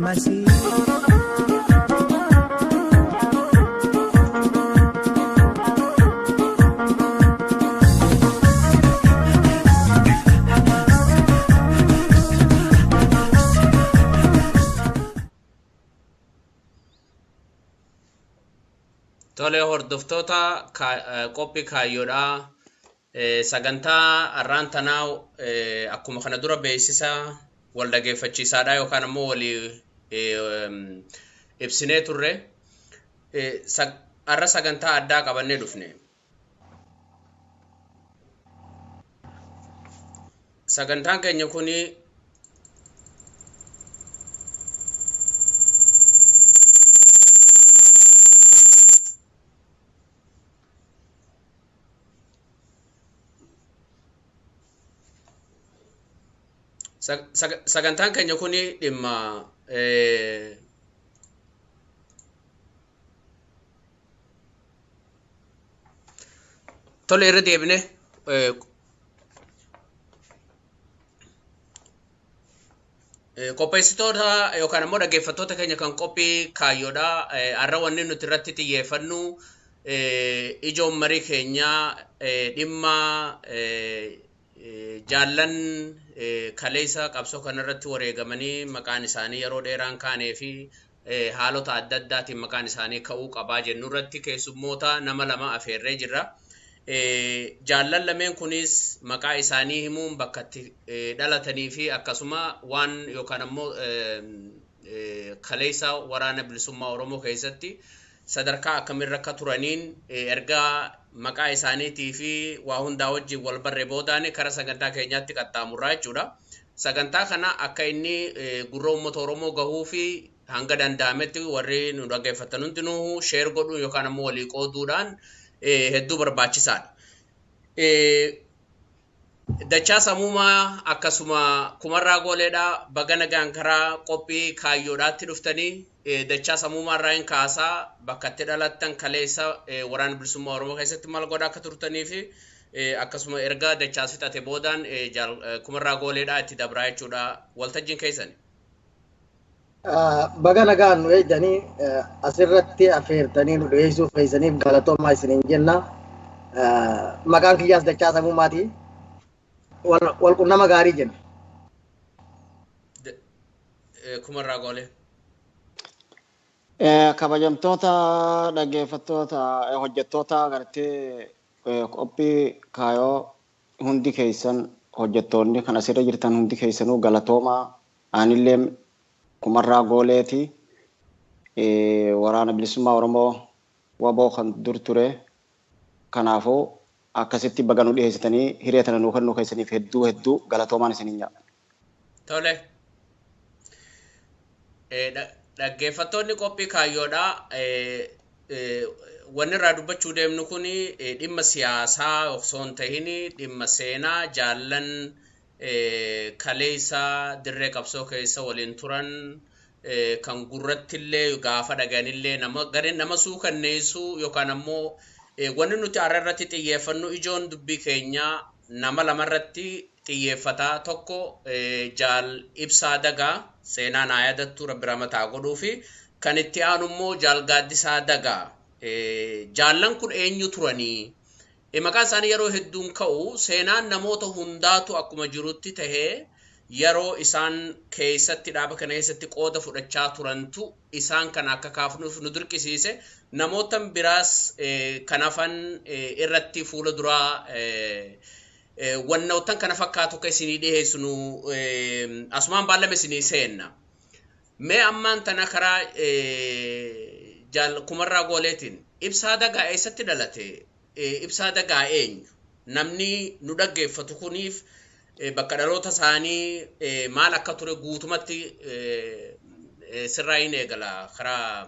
Masii. Tole hordoftoota qophii kaayyoodhaa sagantaa har'aan tanaa akkuma kana dura beeksisa wal dhageeffachiisaadha yookaan ammoo walii ibsinee turre har'a sagantaa addaa qabannee dhufne. Sagantaan keenya kuni sagantaan keenya kun dhimma tole irra deebine qopheessitoota yookaan ammoo dhaggeeffattoota keenya kan qophii kaayyoodha. Har'a wanni nuti irratti xiyyeeffannu ijoon marii keenyaa dhimma jaallan kaleessa qabsoo kanarratti wareegamanii maqaan isaanii yeroo dheeraan kaanee fi haalota adda addaatiin maqaan isaanii ka'uu qabaa jennu irratti keessummoota nama lama afeerree jirra. Jaallan lameen kunis maqaa isaanii himuun bakka itti dhalatanii fi akkasuma waan yookaan ammoo kaleessa waraana bilisummaa Oromoo keessatti sadarkaa akkamiirra akka turaniin ergaa maqaa isaaniitii fi waa hundaa wajjin wal barre boodaan kara sagantaa keenyaatti qaxxaamurraa jechuudha. Sagantaa kana akka inni gurra uummata Oromoo gahuu fi hanga danda'ametti warri nu dhaggeeffatan hundinuu share godhuu yookaan ammoo walii qooduudhaan hedduu barbaachisaadha. Dachaa Samuumaa akkasuma Kumarraa Gooleedha. Baga nagaan karaa qophii kaayyoodhaatti dhuftanii Dachaa Samuumaa irraa hin kaasaa bakka itti dhalattan kaleessa waraana bilisummaa Oromoo keessatti maal godhaa akka turtanii fi akkasuma erga Dachaas fixate boodaan Kumarraa Gooleedha itti dabraa jechuudha. Waltajjiin keessani. Baga nagaan nu eegdanii asirratti affeertanii nu dhiyeessuu keessaniif galatoomaa isiniin jenna. Maqaan kiyyaas Dachaa Samuumaati. Wal qunnama gaarii jenna. Kumarraa Goolee. Kabajamtoota dhaggeeffattoota hojjettoota gartee qophii kaayoo hundi keessan hojjettoonni kan asirra jirtan hundi keessanuu galatoomaa. Anillee Kumarraa Gooleeti. Waraana Bilisummaa Oromoo waboo kan dur ture. Kanaafuu akkasitti baga nu dhiheessitanii hiree tana nuu kennuu keessaniif hedduu hedduu galatoomaan isiniin jedha. Tole. Dhaggeeffattoonni qophii kaayyoodha. Wanni irraa dubbachuu deemnu kun dhimma siyaasaa osoo hin tahin dhimma seenaa jaallan kaleessa dirree qabsoo keessa waliin turan kan gurrattillee gaafa dhagayanillee nama gareen nama suukanneessu yookaan ammoo wanni nuti har'a irratti xiyyeeffannu ijoon dubbii keenyaa nama lamarratti xiyyeeffata. Tokko Jaal Ibsaa Dagaa seenaa naa yaadattu Rabbi rahmata haa godhuu fi kan itti aanu immoo Jaal Gaaddisaa Dagaa. Jaallan kun eenyu turanii? Maqaan isaanii yeroo hedduun ka'u seenaan namoota hundaatu akkuma jirutti tahee yeroo isaan keessatti dhaaba kana keessatti qooda fudhachaa turantu isaan kana akka kaafnuuf nu dirqisiise. Namootan biraas kan hafan irratti fuula duraa wannootan kana fakkaatu akka isinii dhiheessinu asumaan baallama isinii seenna. Mee ammaan tana karaa Jaal Kumarraa Gooleetiin Ibsaa Dagaa eessatti dhalate? Ibsaa Dagaa eenyu? Namni nu dhaggeeffatu kuniif bakka dhaloota isaanii maal akka ture guutumatti sirraa hin eegala karaa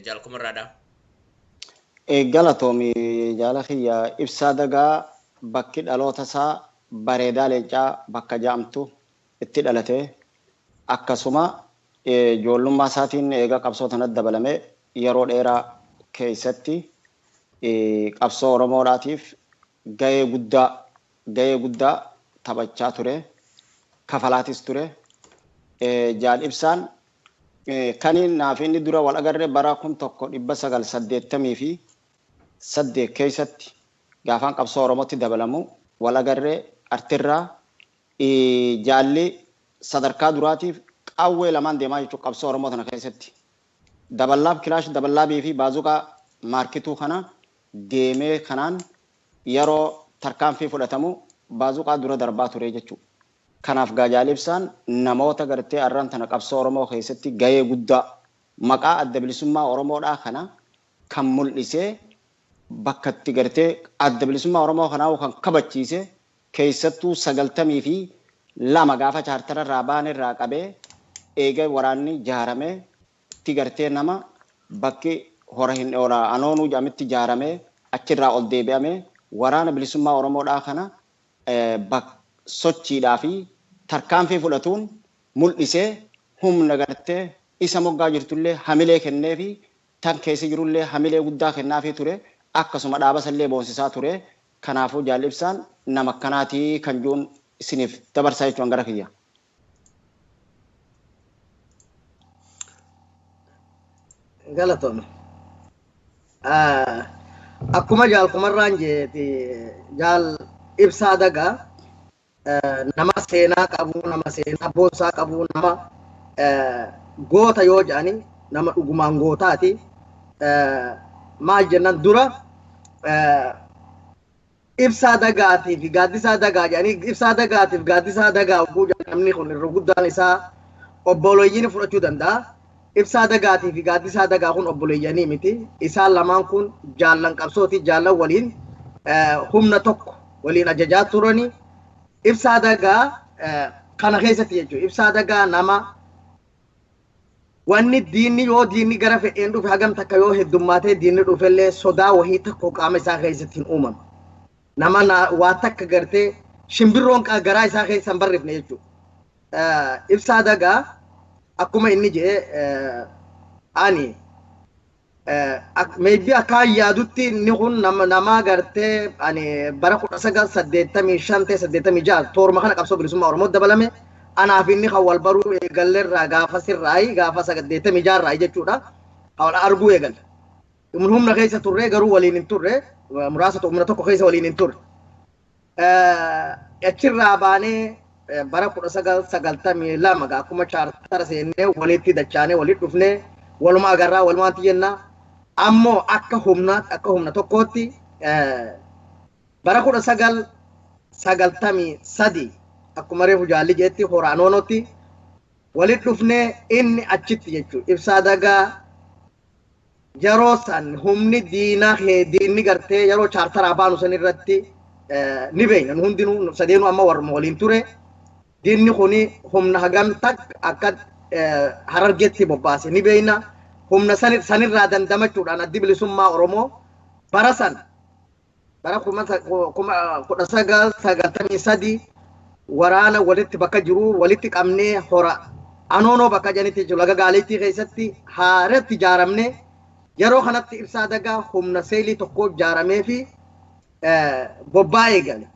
Jaal Kumarraadhaa. Galatoomi jaala kiyya. Ibsaa Dagaa bakki dhaloota isaa Bareedaa Leencaa bakka ja'amtu itti dhalate. Akkasuma ijoollummaa isaatiin eega qabsoo tanatti dabalame yeroo dheeraa keessatti qabsoo Oromoodhaatiif gahee guddaa gahee guddaa taphachaa ture. Kafalaatis ture. Jaal Ibsaan Kan naaf inni dura wal agarre bara 1988 keessatti gaafaan qabsoo Oromootti dabalamu wal agarree artirraa jaalli sadarkaa duraatiif qawwee lamaan deemaa jechuudha qabsoo Oromoo tana keessatti. Daballaab kilaash daballaabii fi baazuqaa maarkituu kana deemee kanaan yeroo tarkaanfii fudhatamu baazuqaa dura darbaa ture jechuudha. Kanaaf Jaal Ibsaan namoota gartee arraan tana qabsoo Oromoo keessatti gahee guddaa maqaa adda bilisummaa Oromoodhaa kana kan mul'isee bakka itti gartee adda bilisummaa Oromoo kanaa kan kabachiise keessattuu 92 gaafa chaartara irraa baane irraa qabee eega waraanni jaaramee itti gartee nama bakki hora hin hora anoonuu jedhamitti jaaramee achirraa ol deebi'amee waraana bilisummaa Oromoodhaa kana sochiidhaa fi tarkaanfii fudhatuun mul'isee humna gartee isa moggaa jirtullee hamilee kennee fi tan keessa jirullee hamilee guddaa kennaafii ture akkasuma dhaabasallee boonsisaa ture. Kanaafuu Jaal Ibsaan nama akkanaatii kan jiruun isiniif dabarsaa jechuun gara kiyya. Galatoome. Akkuma Jaal Kumarraan jeeti Jaal Ibsaa Dagaa nama seenaa qabu, nama seenaa boonsaa qabu, nama goota yoo jedhani nama dhugumaan gootaati. Maal jennaan dura Ibsaa Dagaatii fi Gaaddisaa Dagaa jedhanii Ibsaa Dagaatiif Gaaddisaa Dagaa oguu jedhan namni kun irra guddaan isaa obboleeyyiin fudhachuu danda'a. Ibsaa Dagaatii fi Gaaddisaa Dagaa kun obboleeyyanii miti. Isaan lamaan kun jaallan qabsooti jaallan waliin humna tokko waliin ajajaa turani. Ibsaa Dagaa kana keessatti jechuudha. Ibsaa Dagaa nama wanni diinni yoo diinni gara fedheen dhufe hagam takka yoo heddummaatee diinni dhufellee sodaa wahii tokko qaama isaa keessatti hin uumamu. Nama waa takka gartee shimbirroon garaa isaa keessa hin barrifne jechuudha. Ibsaa Dagaa akkuma inni jedhe ani maybe akka yaadutti inni kun nama gartee ani bara 1985 ta'e 86 tooruma kana qabsoo bilisummaa Oromoo dabalame anaaf inni kan wal baruu eegalleerraa gaafa sirraayi gaafa 86 irraayi jechuudha. Kan wal arguu eegalle. Humna keessa turre garuu waliin hin turre muraasa humna tokko keessa waliin hin turre. Achirraa baanee bara 1992 akkuma chaartara seennee walitti dachaanee walitti dhufnee waluma agarraa walumaatti jenna. Ammoo akka humnaatti akka humna tokkootti bara 1993 akkuma reefu jaalli jeetti horaanoonotti walitti dhufnee inni achitti jechuudha. Ibsaa Dagaa yeroo san humni diinaa diinni gartee yeroo chaartaraa baanu san irratti ni beekna. Nu hundinuu sadeenuu amma warruma waliin ture. Diinni kuni humna hagam takka akka Harargeetti bobbaase ni beekna. Humna sanirraa dandamachuudhaan addi bilisummaa Oromoo bara san bara 1993 waraana walitti bakka jiru walitti qabnee hora anoonoo bakka janitti jechuudha laga gaaleettii keessatti haaratti ijaaramne yeroo kanatti Ibsaa Dagaa humna seelii tokko ijaaramee fi bobbaa eegale.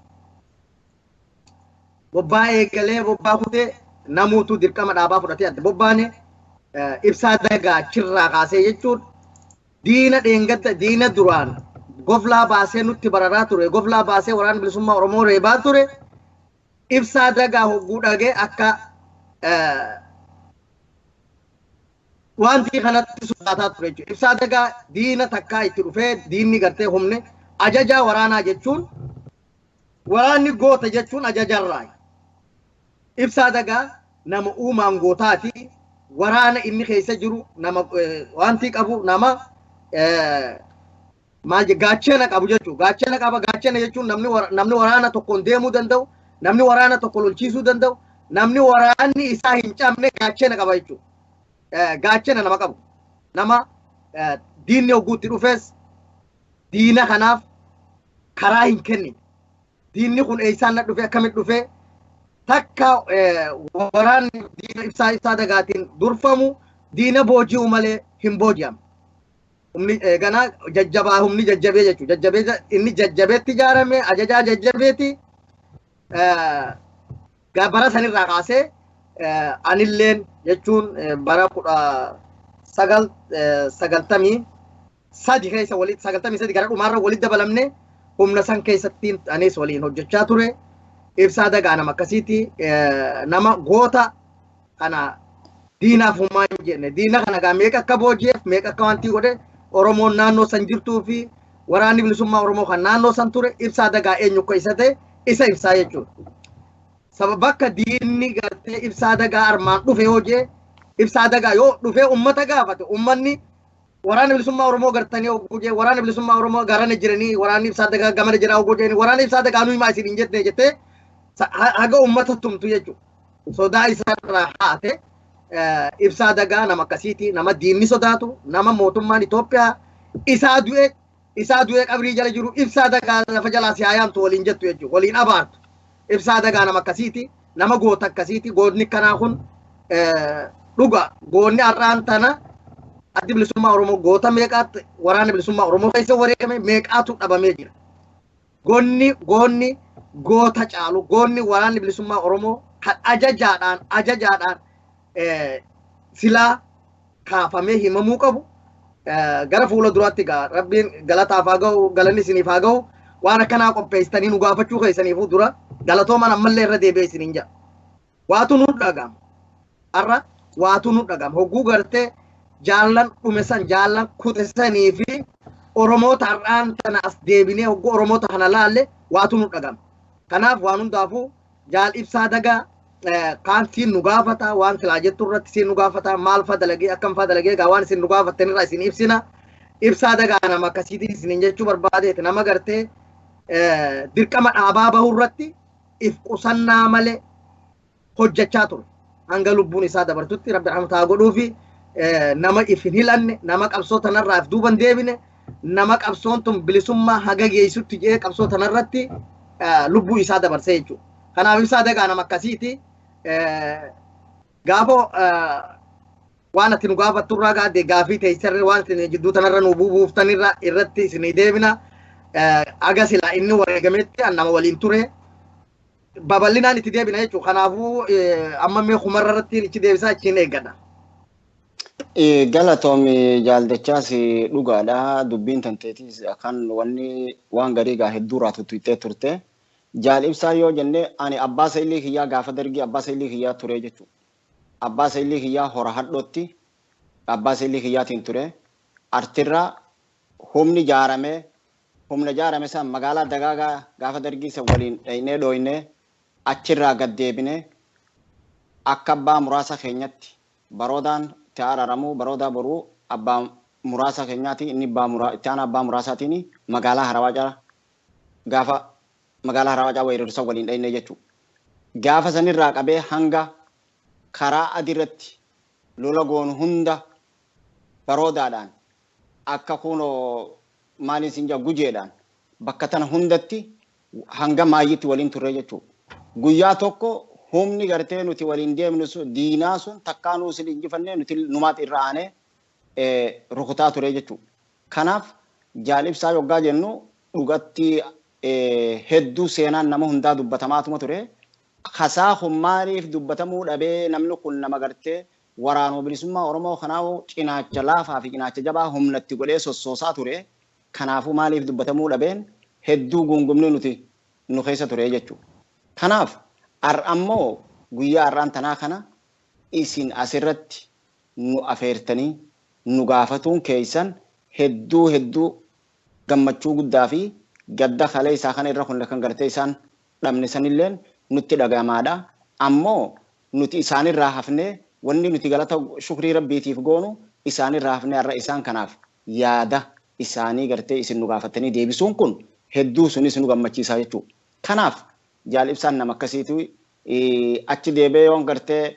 Bobbaa eegalee bobbaa kutee namuutu dirqama dhaabaa fudhatee adda bobbaane Ibsaa Dagaa achirraa kaasee jechuun diina dheengadda diina duraan goflaa baasee nutti bararaa ture goflaa baasee waraana bilisummaa Oromoo reebaa ture Ibsaa Dagaa hogguu dhagee akka wanti kanatti sodaataa ture jechuudha. Ibsaa Dagaa diina takkaa itti dhufee diinni gartee humne ajajaa waraanaa jechuun waraanni goota jechuun ajajarraa. Ibsaa Dagaa nama uumaan gootaati. Waraana inni keessa jiru nama wanti qabu nama maal gaachena qabu jechuudha. Gaachena qaba. Gaachena jechuun namni waraana tokkoon deemuu danda'u, namni waraana tokko lolchiisuu danda'u, namni waraanni isaa hin cabne gaachena qaba jechuudha. Gaachena nama qabu. Nama diinni hogguutti dhufes diina kanaaf karaa hin kennine. Diinni kun eessaan na dhufe akkamitti dhufe takka waraanni diina Ibsaa Dagaatiin durfamu diina booji'u malee hin booji'amne. Humni ganaa jajjabaa humni jajjabee jechuudha. Jajjabee inni jajjabeetti ijaarame ajajaa jajjabeeti. Bara sanirraa kaasee Anilleen jechuun bara 1993 keessa walitti, 93 gara dhumaarra walitti dabalamne, humna san keessatti anis waliin hojjechaa ture. Ibsaa Dagaa nama akkasiiti. Nama goota kana diinaaf humaa hin jenne. Diina kana gaa meeqa akka booji'eef, meeqa akka wanti godhe, Oromoon naannoo san jirtuu fi waraanni bilisummaa Oromoo kan naannoo san ture Ibsaa Dagaa eenyu akka isa ta'e isa ibsaa jechuudha. Sababa bakka diinni gartee Ibsaa Dagaa armaan dhufe yoo jee, Ibsaa Dagaa yoo dhufee ummata gaafate, ummanni waraana bilisummaa Oromoo gartanii hogguu jee, waraana bilisummaa Oromoo garana jiranii, waraanni Ibsaa Dagaa gamana jira hogguu jeeni, waraana Ibsaa Dagaa nuyi maa isin hin jette jettee haga ummata tumtu jechuudha. Sodaa isaarraa haate. Ibsaa Dagaa nama akkasiiti, nama diinni sodaatu, nama mootummaan Itoophiyaa isaa du'e qabrii jala jiru Ibsaa Dagaa lafa jalaa si hayaamtu waliin jettu jechuudha, waliin abaartu. Ibsaa Dagaa nama akkasiiti, nama goota akkasiiti. Gootni kanaa kun dhuga goonni har'aan tana Addi Bilisummaa Oromoo goota meeqaatti waraana bilisummaa Oromoo keessa wareegame, meeqaatu dhabamee jira. Goonni goota caalu, goonni waraanni bilisummaa Oromoo kan ajajaadhaan silaa kaafamee himamuu qabu gara fuula duraatti gaa Rabbiin galataaf haa ga'u, galanni isiniif haa ga'u. Waan akkanaa qopheessitanii nu gaafachuu keessaniifuu dura galatooman, ammallee irra deebi'ee isiniin jedha. Waatu nu dhaga'ama. Har'a waatu nu dhaga'ama. Hogguu gartee jaallan dhume san, jaallan kute sanii fi Oromoota har'aan tana as deebinee hogguu Oromoota kana laalle waatu nu dhaga'ama. Kanaaf waan hundaafuu jaal Ibsaa Dagaa kaan siin nu gaafata, waan silaa jettu irratti siin nu gaafata, maal fa dalagee, akkam fa dalagee, gaa waan isin nu gaafattan irraa isin ibsina. Ibsaa Dagaa nama akkasiitiin isiniin jechuu barbaadeeti, nama gartee dirqama dhaabaa bahuu irratti if qusannaa malee hojjechaa ture. Hanga lubbuun isaa dabartutti Rabbi rahmataa godhuufi, nama if hin hilanne, nama qabsoo tanarraa if duuban deebine, nama qabsoon tun bilisummaa haga geessutti jedhee qabsoo tanarratti lubbuu isaa dabarsee jechuudha. Kanaaf Ibsaa Dagaa nama akkasiiti. Gaafa waan ati nu gaafatturraa gaadde gaafii teessarra waan isin jidduu tanarra nu buuftanirra irratti isinii deebina. Aga silaa inni wareegametti nama waliin ture. Babal'inaan itti deebina jechuudha. Kanaafuu amma mee kumarra irratti itti deebisaa achiin eeggadha. Galatoomi jaaldachaas, dhugaadha, dubbiin tanteetis kan wanni waan garii gaa hedduu raatu tuqxee turte. Jaal Ibsaa yoo jenne, ani abbaa sailii kiyyaa gaafa dargii abbaa sailii kiyyaa ture jechuudha. Abbaa sailii kiyyaa hora hadhootti abbaa sailii kiyyaatiin ture. Artirraa humni jaaramee, humna jaarame san magaalaa Dagaagaa gaafa dargii san waliin dhaynee dhooynee achirraa gad deebinee akka abbaa muraasa keenyatti baroodaan itti araramuu baroodaa boruu abbaa muraasa keenyaati, inni abbaa muraa itti aanaa abbaa muraasaatiin magaalaa Harawaacaa gaafa magaalaa Harawaacaa weerarsa waliin dhaynee jechuudha. Gaafa sanirraa qabee hanga karaa adiirratti lola goonu hunda baroodaadhaan akka kunoo maaliin siin jaa gujeedhaan bakka tana hundatti hanga maayyitti waliin turre jechuudha. Guyyaa tokko humni gartee nuti waliin deemnu sun diinaa sun takkaa nuu sin injifannee, nuti numaat irra aanee rukutaa ture jechuudha. Kanaaf jaal Ibsaa yoggaa jennu dhugatti hedduu seenaan nama hundaa dubbatamaatuma ture. Kasaa kun maaliif dubbatamuu dhabee? Namni kun nama gartee waraanuma bilisummaa Oromoo kanaafuu cinaacha laafaa fi cinaacha jabaa humnatti godhee sossoosaa ture. Kanaafuu maaliif dubbatamuu dhabeen hedduu guungumni nuti nu keessa ture jechuudha. Kanaaf har'a ammoo guyyaa har'aan tanaa kana isin asirratti nu afeertanii nu gaafatuun keessan hedduu hedduu gammachuu guddaa fi gadda kalee isaa kana irra kun kan gartee isaan dhabne sanilleen nutti dhagamaadha. Ammoo nuti isaanirraa hafnee wanni nuti galata shukrii Rabbiitiif goonu isaanirraa hafnee har'a isaan kanaaf yaada isaanii gartee isin nu gaafatanii deebisuun kun hedduu sunis nu gammachiisaa jechuudha. Kanaaf jaal Ibsaan nama akkasiitu. Achi deebee yoon gartee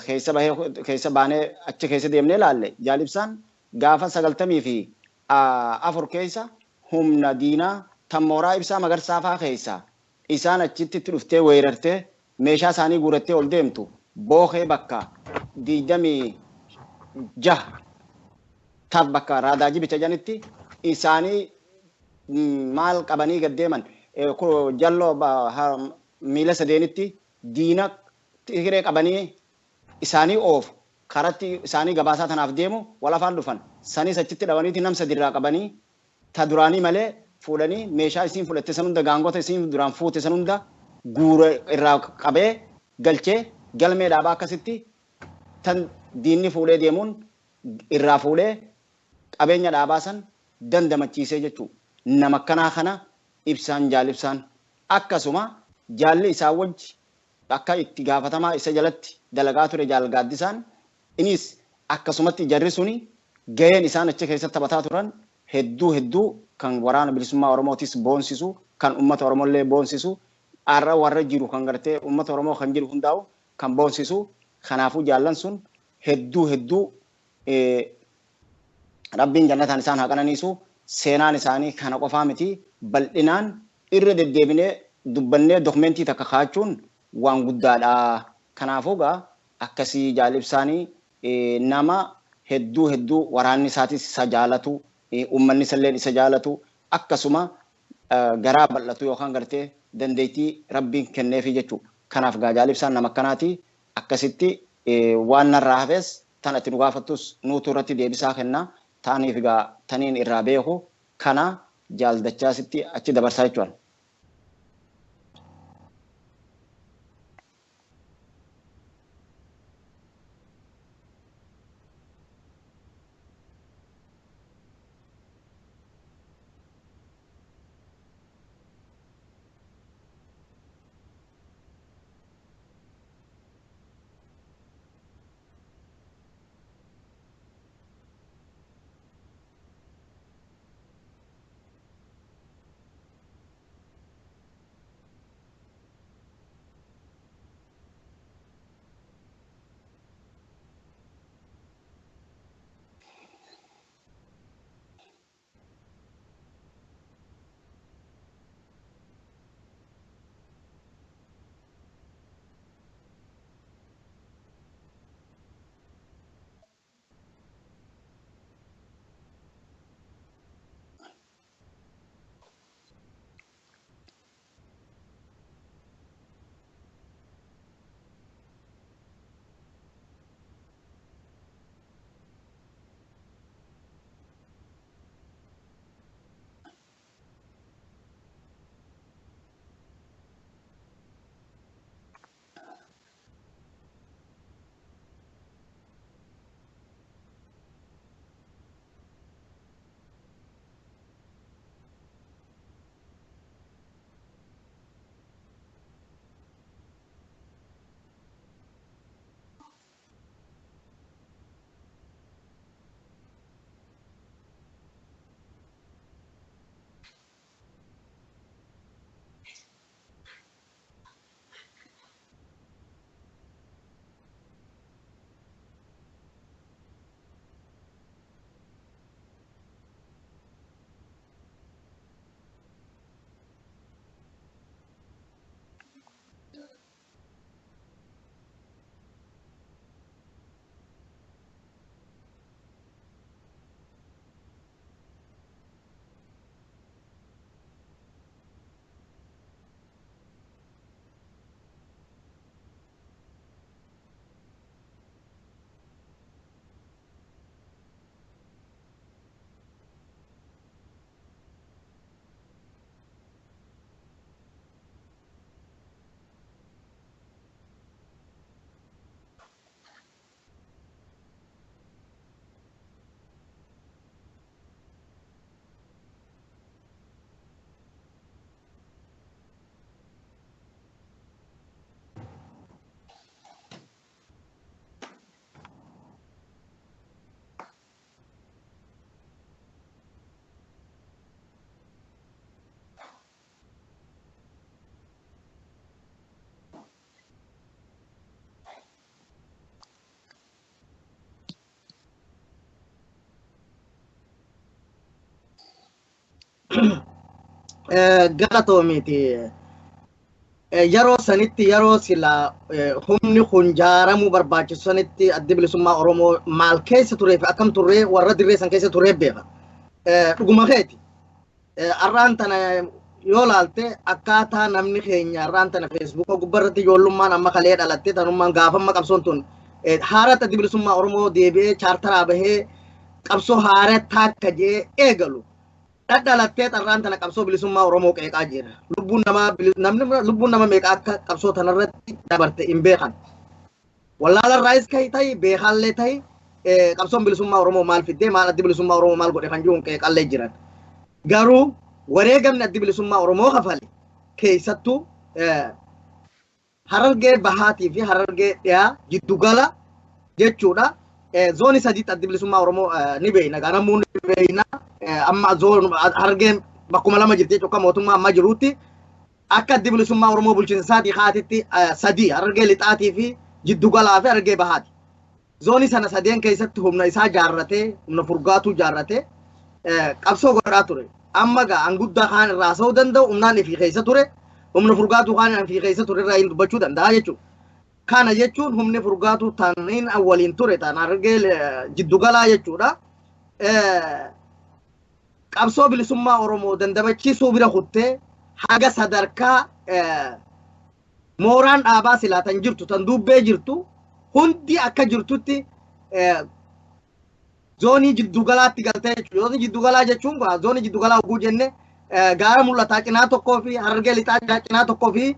keessa bahee keessa baanee achi keessa deemnee ilaalle, jaal Ibsaan gaafa 94 keessa humna diinaa tan mooraa Ibsaa Magarsaa faa keessa isaan achitti itti dhuftee weerartee meeshaa isaanii guurattee ol deemtu bookee bakka 26 taaf bakka raadaa jibicha janitti isaanii maal qabanii gad deeman, jalloo miila sadeenitti diina. Tigiree qabanii isaanii oofu karatti isaanii gabaasaa tanaaf deemu wal afaan dhufan. Sanis achitti dhawaniiti nam sadi irraa qabanii ta duraanii malee fuudhanii meeshaa isiin fudhatte san hunda, gaangota isiin duraan fuute san hunda guura irraa qabee galchee galmee dhaabaa akkasitti tan diinni fuudhee deemuun irraa fuudhee qabeenya dhaabaa san dandamachiisee jechuu. Nama akkanaa kana Ibsaan, Jaal Ibsaan. Akkasuma jaalli isaa wajji akka itti gaafatamaa isa jalatti dalagaa ture Jaal Gaaddisaan inis akkasumatti jarri suni gaheen isaan achi keessatti taphataa turan hedduu hedduu kan Waraana Bilisummaa Oromootis boonsisu, kan ummata Oromollee boonsisu, har'a warra jiru kan gartee ummata Oromoo kan jiru hundaa'u kan boonsisu. Kanaafuu jaallan sun hedduu hedduu Rabbiin jannataan isaan haa qananiisu. Seenaan isaanii kana qofaa miti, bal'inaan irra deddeebinee dubbannee dokmentii takka kaa'achuun waan guddaadha. Kanaafuu gaa akkasii Jaal Ibsaanii nama hedduu hedduu waraanni isaatis isa jaalatu, ummanni isalleen isa jaalatu, akkasuma garaa bal'atu yookaan gartee dandeettii Rabbiin kenneefii jechuudha. Kanaaf gaa Jaal Ibsaan nama akkanaati. Akkasitti waan narraa hafes tan ati nu gaafattus nuutu irratti deebisaa kenna. Taaniif egaa taniin irraa beeku kana Jaal Dachaasitti achi dabarsaa jechuudha. Galatoomiiti. Yeroo sanitti, yeroo sila humni kun jaaramuu barbaachisu sanitti, Addi Bilisummaa Oromoo maal keessa turee fi akkam turree warra dirree san keessa turee beeka. Dhuguma keeti. Arraan tana Yoo laalte akkaataa namni keenya har'aan tana Feesbuuka gubbarratti ijoollummaan amma kalee dhalatte tanummaan gaafamma qabsoon tun haaratti Addi Bilisummaa Oromoo deebi'ee chaartaraa bahee qabsoo haaraa taakka jee eegalu dhadhalattee har'aan tana qabsoo bilisummaa Oromoo qeeqaa jira. Lubbuun namaa namni lubbuun nama meeqa akka qabsoo tanarratti dabarte hin beekan. Wallaala irraayis ka'i ta'i beekaallee ta'i qabsoon bilisummaa Oromoo maal fiddee, maal Addi Bilisummaa Oromoo maal godhe kan jiruun qeeqallee jiran. Garuu wareegamni Addi Bilisummaa Oromoo kafale keessattuu Harargee Bahaatii fi Harargee Dhiyaa jiddugala jechuudha. Zoonii sadiitti Addi Bilisummaa Oromoo ni beekna. Ganamuu ni beekna. Amma zoon Harargeen bakkuma lama jirti jechuudha, akka mootummaa ammaa jirutti. Akka Addi Bilisummaa Oromoo bulchiinsa isaatii haatitti sadii, Harargee Lixaatii fi Jiddugalaa fi Harargee Bahaati. Zoonii sana sadeen keessatti humna isaa jaarratee, humna furgaatuu jaarratee qabsoo godhaa ture. Amma gaa anguddaa kaan irraa haasa'uu danda'u humnaan ifii keessa ture, humna furgaatuu kaan ifii keessa ture irraa hin dubbachuu danda'a jechuudha. Kana jechuun humni furgaatuu taniin waliin ture tan Harargee Jiddugalaa jechuudha. Qabsoo bilisummaa Oromoo dandamachiisuu bira kuttee haga sadarkaa mooraan dhaabaa silaa tan jirtu tan dubbee jirtu hundi akka jirtutti zoonii jiddugalaatti galtee jechuudha. Zoonii jiddugalaa jechuun zoonii jiddugalaa hogguu jenne gaara mul'ataa cinaa tokkoo fi Harargee Lixaa cinaa tokkoo fi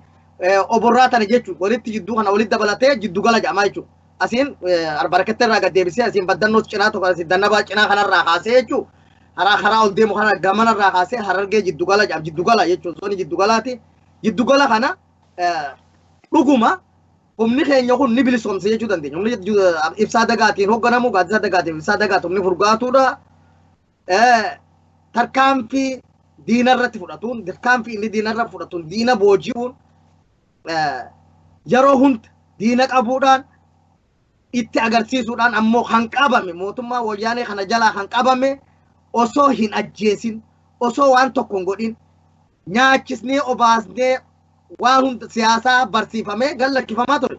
oborraa tana jechuudha. Walitti jidduu kana walitti dabalatee jiddugala jedhama jechuudha. Asiin Arbaraketti irraa gad deebisee, asiin Baddannoo cinaa tokko, asiin Dannabaa cinaa kanarraa kaasee jechuudha. Karaa karaa ol deemu kana gamanarraa kaasee Harargee jiddugala jedhama. Jiddugala jechuun zoonii jiddugalaati. Jiddugala kana dhuguma humni keenya kun ni bilisoomse jechuu dandeenya. Humni Ibsaa Dagaatiin hoogganamu, Gaaddisaa Dagaatiin, Ibsaa Dagaati humni furgaatuudha. Tarkaanfii diinarratti fudhatuun, tarkaanfii inni diinarra fudhatuun, diina booji'uun, yeroo hunda diina qabuudhaan itti agarsiisuudhaan, ammoo kan qabame mootummaa Wayyaanee kana jalaa kan qabame osoo hin ajjeesin, osoo waan tokko hin godhin, nyaachisnee obaasnee waan hunda siyaasaa barsiifamee gad lakkifamaa ture.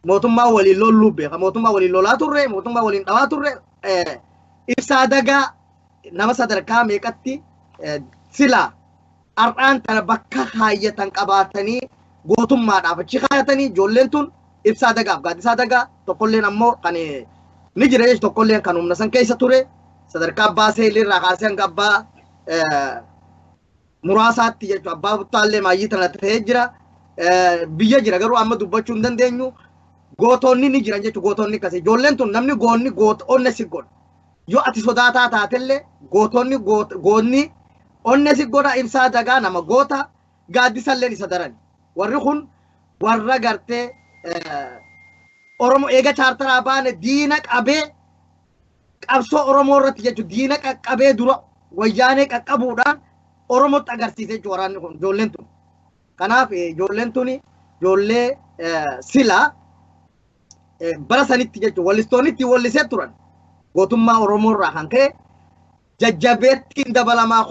Mootummaa waliin lolluu beeka. Mootummaa waliin lolaa turre, mootummaa waliin dhawaa turre. Ibsaa Dagaa nama sadarkaa meeqatti silaa har'aan tana bakka kaayyatan qabaatanii gootummaadhaaf achi kaayatanii. Ijoolleen tun Ibsaa Dagaaf Gaaddisaa Dagaa tokkolleen ammoo kan ni jira jechuudha, tokkolleen kan humna san keessa ture sadarkaa abbaa seelii irraa kaasee hanga abbaa muraasaatti jechuudha. Abbaa buttaallee maayyii tana ta'ee jira. Biyya jira garuu amma dubbachuu hin dandeenyu. Gootonni ni jiran jechuudha, gootonni akkasii. Ijoolleen tun namni goonni goota onne si godha. Yoo ati sodaataa taatellee gootonni goonni onne si godha. Ibsaa Dagaa nama goota, Gaaddisalleen isa darani. Warri kun warra gartee Oromoo eega chaartaraa baane diina qabee qabsoo Oromoo irratti jechuudha, diina qaqqabee dura Wayyaanee qaqqabuudhaan Oromootti agarsiise jechuudha waraanni kun, ijoolleen tun. Kanaaf ijoolleen tuni ijoollee silaa bara sanitti jechuudha wallistoonni itti wallisee turan gootummaa Oromoo irraa kan ka'e jajjabeettiin dabalamaa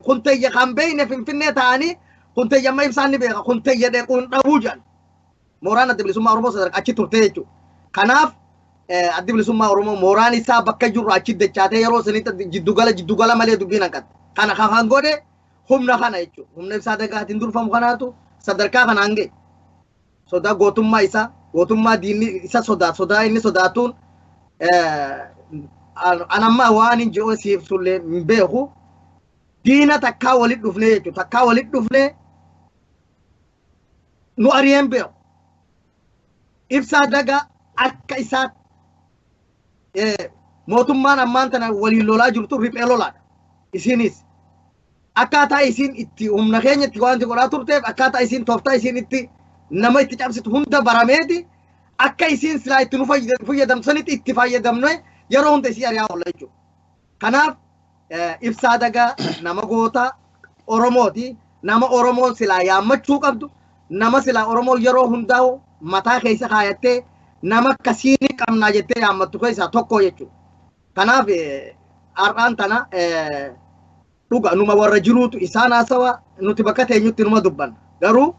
kunteyya kan beekne Finfinnee ta'anii kunteyya amma Ibsaan ni beeka, kunteyya dhequun dhabuu jedhan. Mooraan Adda Bilisummaa Oromoo sadarkaa achi turte jechuudha. Kanaaf Addi Bilisummaa Oromoo mooraan isaa bakka jirru achi dachaatee yeroo sanitti jiddugala jiddugala malee dubbiin hanqatte. Kana kan godhe humna kana jechuudha. Humna Ibsaa Dagaatiin durfamu kanaatu sadarkaa kanaan ga'e. Sodaa gootummaa isaa, gootummaa diinni isa sodaa, sodaa inni sodaatuun an amma waan hin jiru siif sullee hin beeku. Diina takkaa walit dhufnee jechuudha. Takkaa walit dhufnee nu ari'een beeku. Ibsaa Dagaa akka isaa mootummaan ammaan tana waliin lolaa jirtu riphee lolaadha. Isinis akkaataa isiin itti humna keenya itti wanti godhaa turteef, akkaataa isiin tooftaa isiin itti nama itti cabsitu hunda barameeti, akka isiin silaa itti nu fayyadamtu sanitti itti fayyadamne yeroo hunda isii ari'aa oolla jechuudha. Kanaaf Ibsaa Dagaa nama goota Oromooti. Nama Oromoon silaa yaammachuu qabdu, nama silaa Oromoon yeroo hundaa'u mataa keessa kaayattee nama akkasii ni qabnaa jettee yaammattu keessaa tokko jechuudha. Kanaaf har'aan tana dhuga numa warra jiruutu isaan haasawa, nuti bakka teenyutti numa dubbanna. Garuu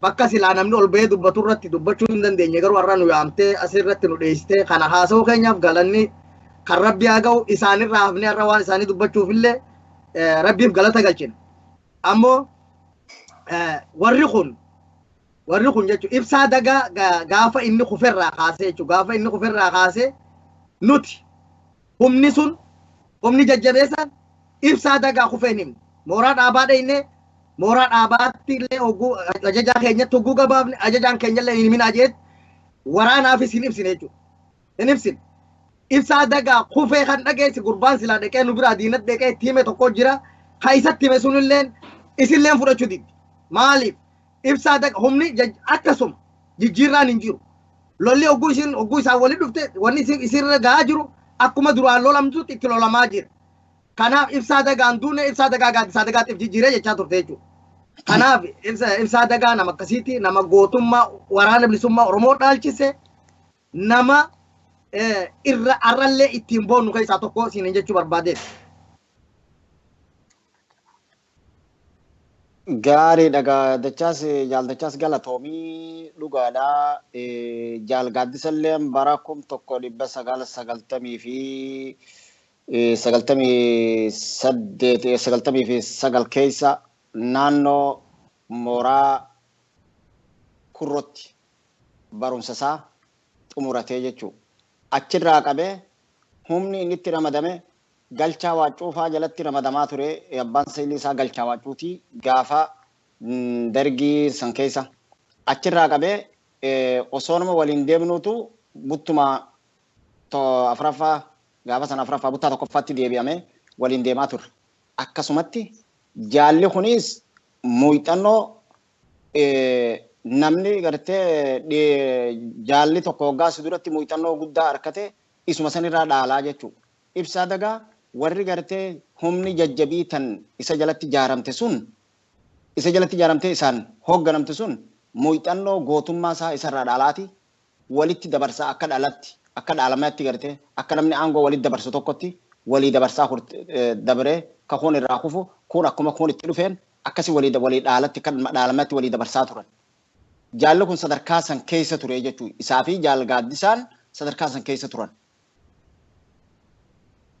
bakka silaa namni ol bahee dubbatu irratti dubbachuu hin dandeenye, garuu har'a nu yaamtee asirratti nu dheessitee kana haasawuu keenyaaf galanni Kan Rabbi haa ga'u, isaanirraa hafnee har'a waan isaanii dubbachuuf illee Rabbiif galata galchina. Ammoo warri kun jechuun Ibsaa Dagaa gaafa inni kuferraa kaasee jechuudha. Gaafa inni kuferraa kaasee nuti humni sun, humni jajjabeessaan Ibsaa Dagaa kufee hin himne. Mooraa dhaabaa dheyne, mooraa dhaabaatti illee hogguu ajajaa keenyatti hogguu gabaafne, ajajaan keenya illee hin himinaa jeet waraanaafis hin ibsine jechuudha. Hin ibsine. Ibsaa Dagaa kufee kan dhageessi gurbaan silaa dhaqee nu biraa diinatti dhaqee itti hime tokko jira. Kan isatti hime sunilleen isilleen fudhachuu diddi. Maaliif? Ibsaa Dagaa humni akkasuma jijjiirraan hin jiru. Lolli hogguu isin hogguu isaan walitti dhufte, wanni isin isinirra gahaa jiru akkuma duraan lolamtutti itti lolamaa jira. Kanaaf Ibsaa Dagaan duune, Ibsaa Dagaa Gaaddisaa Dagaatiif jijjiiree jechaa turte jechuudha. Kanaaf Ibsaa Dagaa nama akkasiiti, nama gootummaa Waraana Bilisummaa Oromoo dhaalchise, nama irra arrallee ittiin boonnu keessaa tokko siin jechuu barbaadeeti. Gaariidha Dachaas, Jaal Dachaas, galatoomii, dhugaadha. Jaal Gaaddisallee bara 1998, 99 keessa naannoo mooraa Kurrotti barumsa isaa xumuratee jechuudha. Achirraa qabee humni inni itti ramadame Galchaa Waaccuufaa jalatti ramadamaa ture. Abbaan seelii isaa Galchaa Waaccuutii gaafa Dargii san keessa. Achirraa qabee osoo nama waliin deemnuutu buttuma afuraffaa, gaafa sana afuraffaa buttaa tokkoffaatti deebi'amee waliin deemaa turre. Akkasumatti jaalli kunis muuxannoo namni gartee jaalli tokko waggaa si duratti muuxannoo guddaa argate isuma sanirraa dhaalaa jechuudha. Ibsaa Dagaa warri gartee humni jajjabii tan isa jalatti jaaramte sun, isa jalatti jaaramtee isaan hoogganamte sun, muuxannoo gootummaa isaa isarraa dhaalaati walitti dabarsaa, akka dhalatti, akka dhaalamaatti, gartee akka namni aangoo walitti dabarsu tokkotti walii dabarsaa dabree, ka kun irraa kufu kun akkuma kun itti dhufeen akkasi walii walii dhaalatti, akka dhaalamaatti walii dabarsaa turan. Jaalli kun sadarkaa san keessa ture jechuudha. Isaa fi Jaal Gaaddisaan sadarkaa san keessa turan.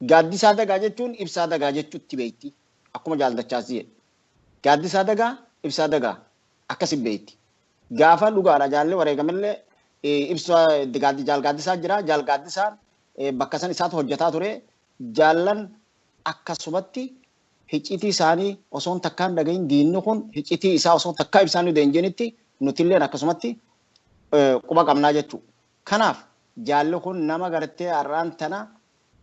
Gaaddisaa Dagaa jechuun Ibsaa Dagaa jechuutti beekti. Akkuma Jaal Dachaas jedhe. Gaaddisaa Dagaa, Ibsaa Dagaa akkasi beekti. Gaafa dhugaadha jaalli wareegamallee ibsa Jaal Gaaddisaa jira. Jaal Gaaddisaan bakka san isaatu hojjetaa ture. Jaallan akkasumatti hiccitii isaanii osoo takkaan dhagahin, diinni kun hiccitii isaa osoo takkaa ibsaan nu deenjenitti, nutilleen akkasumatti quba qabnaa jechuudha. Kanaaf jaalli kun nama gartee har'aan tana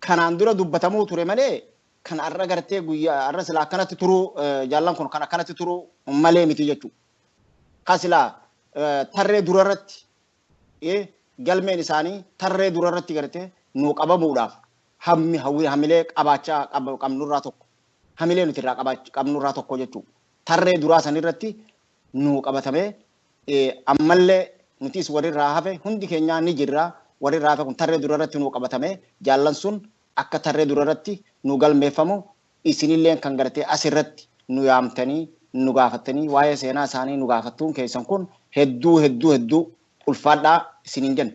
kanaan dura dubbatamuu ture malee kan har'a gartee guyyaa har'a silaa akkanatti turuu, jaallan kun kan akkanatti turuu malee miti jechuudha. Kan silaa tarree durarratti galmeen isaanii tarree durarratti gartee nuu qabamuudhaaf hammi hamilee qabaachaa qabnurraa tokko, hamilee nuti irraa qabnurraa tokko jechuudha. Tarree duraa sanirratti nuu qabatamee ammallee nutis warri irraa hafe hundi keenyaa ni jirra. Warri irraa hafe kun tarree durarratti nuu qabatamee jaallan sun akka tarree durarratti nu galmeeffamu, isinilleen kan gartee asirratti nu yaamtanii nu gaafattanii waa'ee seenaa isaanii nu gaafattuun keessan kun hedduu hedduu hedduu ulfaadhaa isiniin jenna.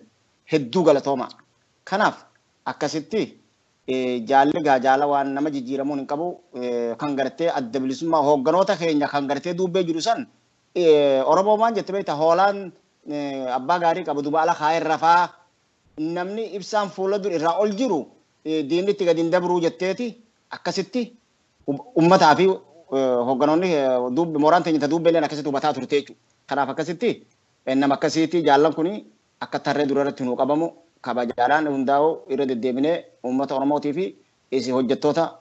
Hedduu galatoomaa. Kanaaf akkasitti jaalli gaa jaala waan nama jijjiiramuun hin qabu, kan gartee Adda Bilisummaa hoogganoota keenya kan gartee duubbee jiru san. Oromoo maan jette beekta? Hoolaan abbaa gaarii qabu duba ala kaa'ee rafaa, namni ibsaan fuula dur irraa ol jiru diinni itti gadi hin dabruu jetteeti. Akkasitti ummataa fi hoogganoonni mooraan teenya ta duubbeelleen akkasitti hubataa turte jechuudha. Kanaaf akkasitti nama akkasiiti jaallan kuni akka tarree dura irratti nuu qabamu kabajaadhaan hundaa'u irra deddeebinee uummata Oromootii fi isin hojjettoota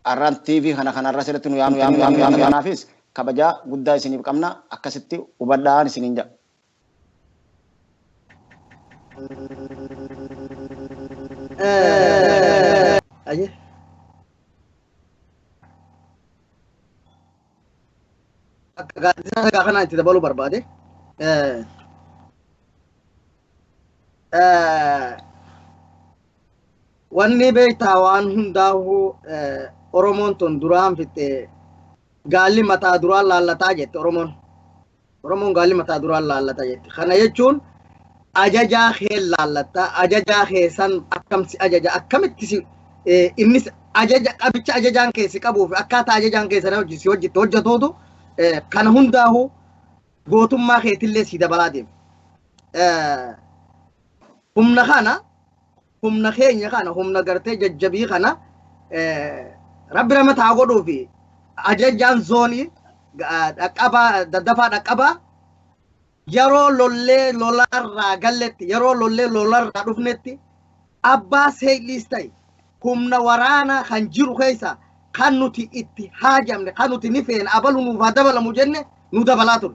Arraan TV kana kanarra asirratti nu yaamtu yaamtu yaamtu kanaafis kabajaa guddaa isiniif qabna, akkasitti hubadhaan isiniin jedha. Aye. Akka Gaaddisaa Dagaa kanaan itti dabaluu barbaade. Wanni beektaa waan hundaa'u Oromoon tun duraan fixxe, gaalli mataa duraan laallataa jette Oromoon. Oromoon gaalli mataa duraan laallata jette. Kana jechuun Ajajaa kee laallatta, ajajaa kee san akkam si ajaja, akkamitti si innis ajaja qabicha ajajaan kee si qabuu fi akkaataa ajajaan kee sana hojii si hojjette hojjetuutu kana hundaa'u gootummaa keetillee si dabalaa deema. Humna kana, humna keenya kana, humna gartee jajjabii kana rabbi nama taa godhuu fi ajajaan zoonii dhaqqabaa daddafaa dhaqqabaa yeroo lollee lolarraa galletti, yeroo lollee lolarraa dhufnetti, abbaa seeyliis ta'e humna waraanaa kan jiru keessa kan nuti itti haajamne, kan nuti ni feena, abalu nuuf haa dabalamu jenne nu dabalaa ture.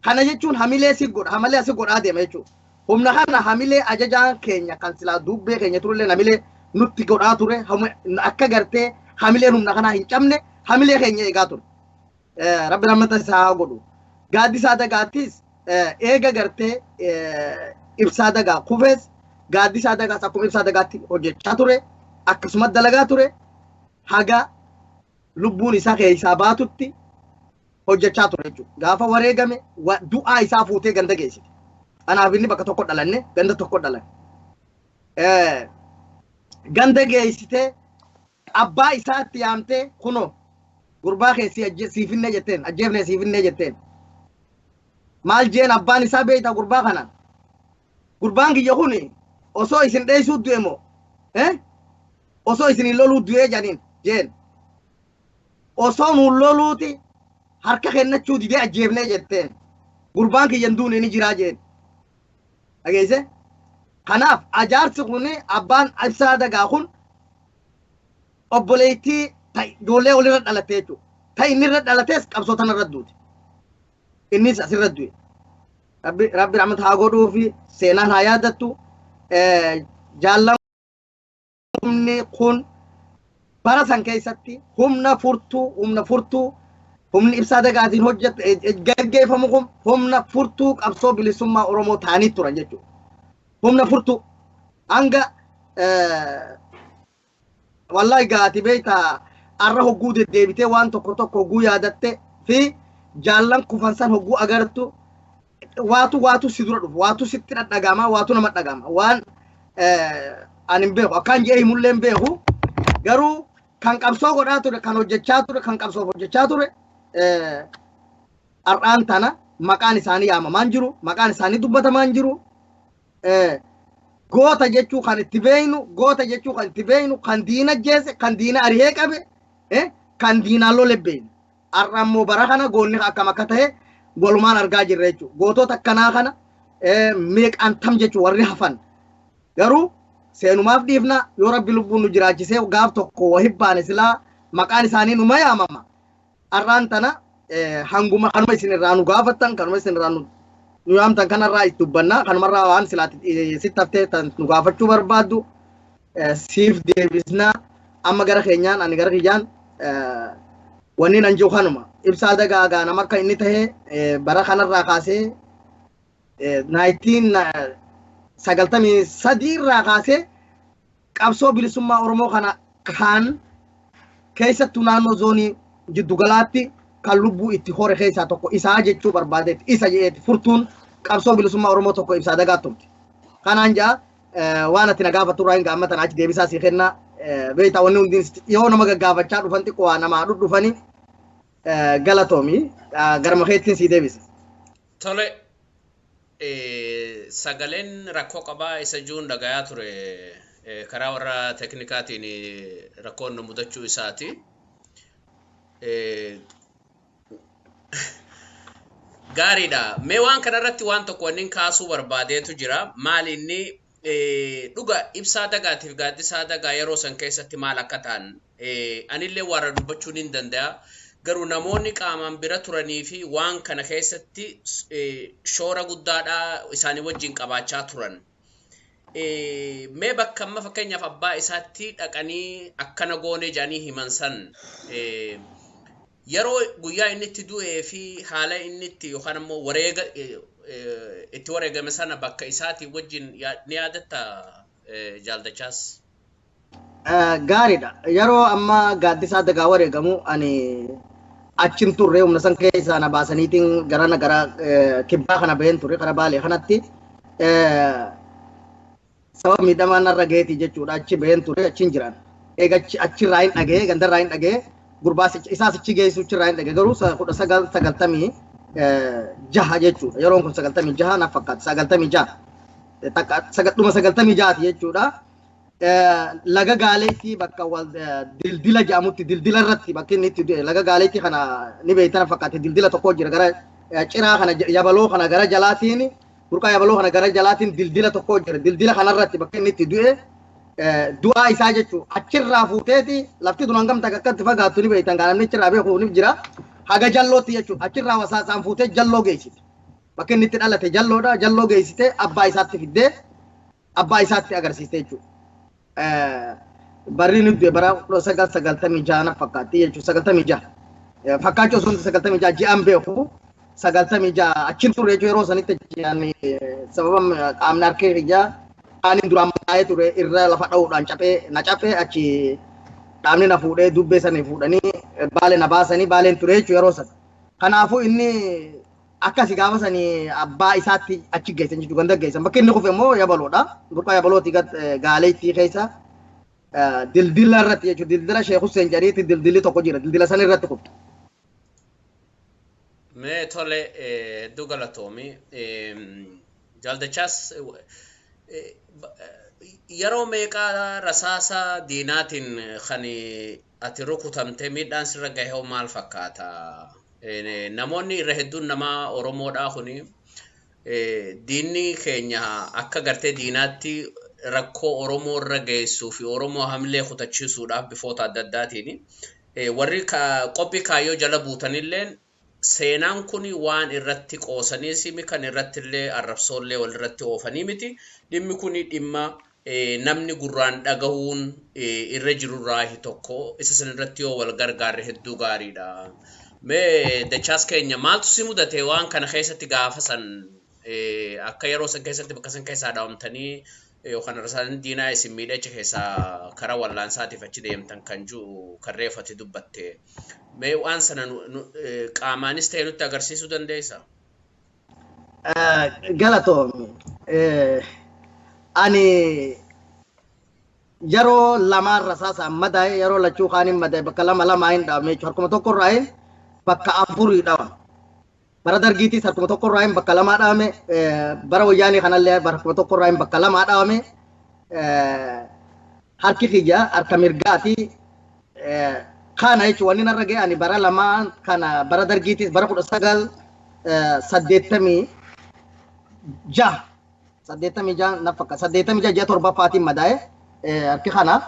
Kana jechuun hamilee si godha, hamilee si godhaa deema jechuudha. Humna kana hamilee ajajaan keenya kan silaa dubbee keenya turellee hamilee nutti godhaa ture, akka gartee hamileen humna kanaa hin cabne hamilee keenya eegaa ture. Rabbi rahmata isaa haa godhu. Gaaddisaa Dagaattis eega gartee Ibsaa Dagaa kufees, Gaaddisaa Dagaas akkuma Ibsaa Dagaatti hojjechaa ture, akkasumas dalagaa ture, haga lubbuun isaa keessaa baatutti hojjechaa ture jechuudha. Gaafa wareegame du'aa isaa fuutee ganda geessite. Anaaf inni bakka tokko dhalanne, ganda tokko dhalanne. Ganda geessitee abbaa isaatti yaamtee, "Kunoo gurbaa kee si siifinnee," jetteen, "ajjeefne, siifinnee," jetteen. Maal jeen abbaan isaa beektaa gurbaa kanaan? "Gurbaan kiyya kun osoo isin dheessuu du'e moo osoo isin hin loluu du'ee?" jedhaniin jeen. "Osoo nuun loluuti harka kennachuu didee ajjeefnee," jetteen. "Gurbaan kiyya hin duune, ni jiraa," jeen. Dhageesse? Kanaaf ajaarsi kun, abbaan Ibsaa Dagaa kun obboleettii ijoollee olirra dhalatte jechuudha. Ta inni irra dhalates qabsoo tanarra duute. Innis asirra du'e. Rabbi rahmata haa godhuu fi seenaan haa yaadattu. Jaallan, humni kun bara san keessatti humna furtuu, humna furtuu, humni Ibsaa Dagaatiin hojjete gaggeeffamu kun humna furtuu qabsoo bilisummaa Oromoo ta'anii turan jechuudha. Humna furtuu hanga wallahi gaati beektaa arra hogguu deddeebitee waan tokko tokko hogguu yaadatte fi jaallan kufan san hogguu agartu, waatu waatu si dura dhufu, waatu sitti dhadhagama, waatu nama dhagama. Waan ani hin beeku, akkaan jedhee himullee hin beeku, garuu kan qabsoo godhaa ture, kan hojjechaa ture, kan qabsoof hojjechaa ture, har'aan tana maqaan isaanii yaamamaan jiru, maqaan isaanii dubbatamaan jiru. Goota jechuu kan itti beeynu, goota jechuu kan itti beeynu, kan diina jeese, kan diina arihee qabe, kan diinaan lole beeynu. Har'a immoo bara kana goonni akkam akka ta'e walumaan argaa jirra jechuudha. Gootota akkanaa kana meeqaan tam jechuudha warri hafan. Garuu seenumaaf dhiifna, yoo Rabbi lubbuun nu jiraachisee gaaf tokko wahibbaane silaa maqaan isaanii numa yaamama. Har'aan tana hanguma kanuma isin irraa nu gaafattan, kanuma isin irraa nu yaamtan kanarraa itti dubbanna. Kanumarraa waan silaa sitti haftee tan nu gaafachuu barbaaddu siif deebisna. Amma gara keenyaan, ani gara kiyyaan wanni nan jiru kanuma. Ibsaa Dagaa gaa nama akka inni tahe bara kanarraa kaasee, 1993 irraa kaasee qabsoo bilisummaa Oromoo kana kan keessattuu naannoo zoonii jiddugalaatti kan lubbuu itti hore keessaa tokko isaa jechuu barbaadeeti. Isa jedheeti furtuun qabsoo bilisummaa Oromoo tokko Ibsaa Dagaa turte. Kanaan jaa waan ati na gaafattu irraa hin gaammatan achi deebisaa sii kenna. Beektaa, wanni hundi yoo nama gaggaafachaa dhufan xiqqoo waa namaa dhudhufanii. Galatoomi, garma keettiin sii deebisa. Tole, sagaleen rakkoo qabaa isa juun dhagayaa ture, karaa warra teeknikaatiin rakkoon nu mudachuu isaati. Gaariidha. Mee waan kanarratti waan tokko wanni kaasuu barbaadeetu jira. Maali inni? Dhuga Ibsaa Dagaatiif Gaaddisaa Dagaa yeroo san keessatti maal akka ta'an anillee warra dubbachuun hin danda'a. Garuu namoonni qaamaan bira turanii fi waan kana keessatti shoora guddaadhaa isaanii wajjin qabaachaa turan. Mee bakka amma fakkeenyaaf abbaa isaatti dhaqanii akkana goone jedhanii himan san, yeroo guyyaa inni itti du'ee fi haala inni itti yookaan ammoo wareega itti wareegame sana bakka isaatii wajjin ni yaadatta, jaaldachaas? Gaariidha. Yeroo amma Gaaddisaa Dagaa wareegamu ani achin turre. Humna san keessaa na baasaniitiin gara kibbaa kana baheen ture, kara Baalee kanatti. Sababa miidhamaa narra gaheeti jechuudha. Achi baheen ture, achiin jiran. Eega achirraa hin dhaga'ee, gandarraa hin dhaga'ee, gurbaas isaas achi geessu achirraa hin dhaga'e, garuu 1996 jechuudha. Yeroon kun 96 naaf fakkaata. 96. Takka dhuma 96ti jechuudha. Laga Gaaleetti bakka wal dildila jedhamutti, dildila irratti bakki inni itti du'e. Laga Gaaleetti kana ni beeytana fakkaate, dildila tokko jira gara ciraa kana, Yabaloo kana gara jalaatiin, burqaa Yabaloo kana gara jalaatiin dildila tokko jira. Dildila kanarratti bakka inni itti du'e, du'aa isaa jechuudha. Achirraa fuuteeti lafti tun hangam takka akkatti fagaattu ni beeytan gaa, namni achirraa beeku ni jira. Haga Jallootti jechuudha. Achirraa wasaasaan fuutee Jalloo geessite. Bakka inni itti dhalate Jalloodha. Jalloo geessite, abbaa isaatti fiddee abbaa isaatti agarsiiste jechuudha. Barri inni du'e bara 1996 na fakkaatti jechuudha. 96. Fakkaachuu osoo hin 96 ji'aan beeku, 96 achiin turre jechuudha. Yeroo sanitti ji'aan sababa qaamni harkee kiyyaa qaaniin duraan mataa'ee ture irra lafa dha'uudhaan caphee na caphee, achi qaamni na fuudhee dubbee sanii fuudhanii Baale na baasanii Baaleen ture jechuudha yeroo sana. Kanaafuu inni akkasi gaafa sanii abbaa isaatti achi geessan jechuudha, ganda geessan. Bakki inni kufe immoo Yabaloodha. Burqaa Yabalooti gad Gaaleettii keessa dildila irratti jechuudha. Dildila Sheekh Hussein jedhaniitti dildilli tokko jira. Dildila san irratti kufe. Mee tole, hedduu galatoomi. Jaaldachaas, yeroo meeqaa rasaasa diinaatiin kan ati rukutamte? Miidhaan sirra gahe hoo maal fakkaata? Namoonni irra hedduun nama Oromoodhaa kuni diinni keenya akka gartee diinaatti rakkoo Oromoo irra geessuu fi Oromoo hamlee kutachiisuudhaaf bifoota adda addaatiin warri qophii kaayyoo jala buutanilleen seenaan kun waan irratti qoosaniis kan irratti illee arrabsoollee walirratti oofanii miti. Dhimmi kun dhimma namni gurraan dhagahuun irra jirurraa tokko, isa san irratti yoo wal gargaarre hedduu gaariidha. Mee Dachaas keenya, maaltu si mudate waan kana keessatti gaafa san, akka yeroo san keessatti bakka san keessaa dhaawamtanii yookaan rasaan diinaa isin miidhacha keessaa karaa wallaansaatiif achi deemtan kan jiru kan reeffate dubbatte. Mee waan sana qaamaanis ta'e nutti agarsiisuu dandeessaa? Galatoomi. Ani yeroo lamaan rasaasaan madaa'e, yeroo lachuu kaaniin madaa'e, bakka lama lamaa hin dhaabne jechuudha. Harkuma tokko irraa hin bakka afurii dhawame. Bara Dargiitis harkuma tokko irraa hin bakka lamaa dhawame. Bara Wayyaanii kanallee harkuma tokko irraa hin bakka lamaa dhawame. Harki kiyya harka mirgaati. Kana jechuun wanni narra ga'e ani bara lamaan kana, bara Dargiitis bara 1986, 86 na fakkaata, 86 ji'a torbaffaatiin madaa'e. Harki kana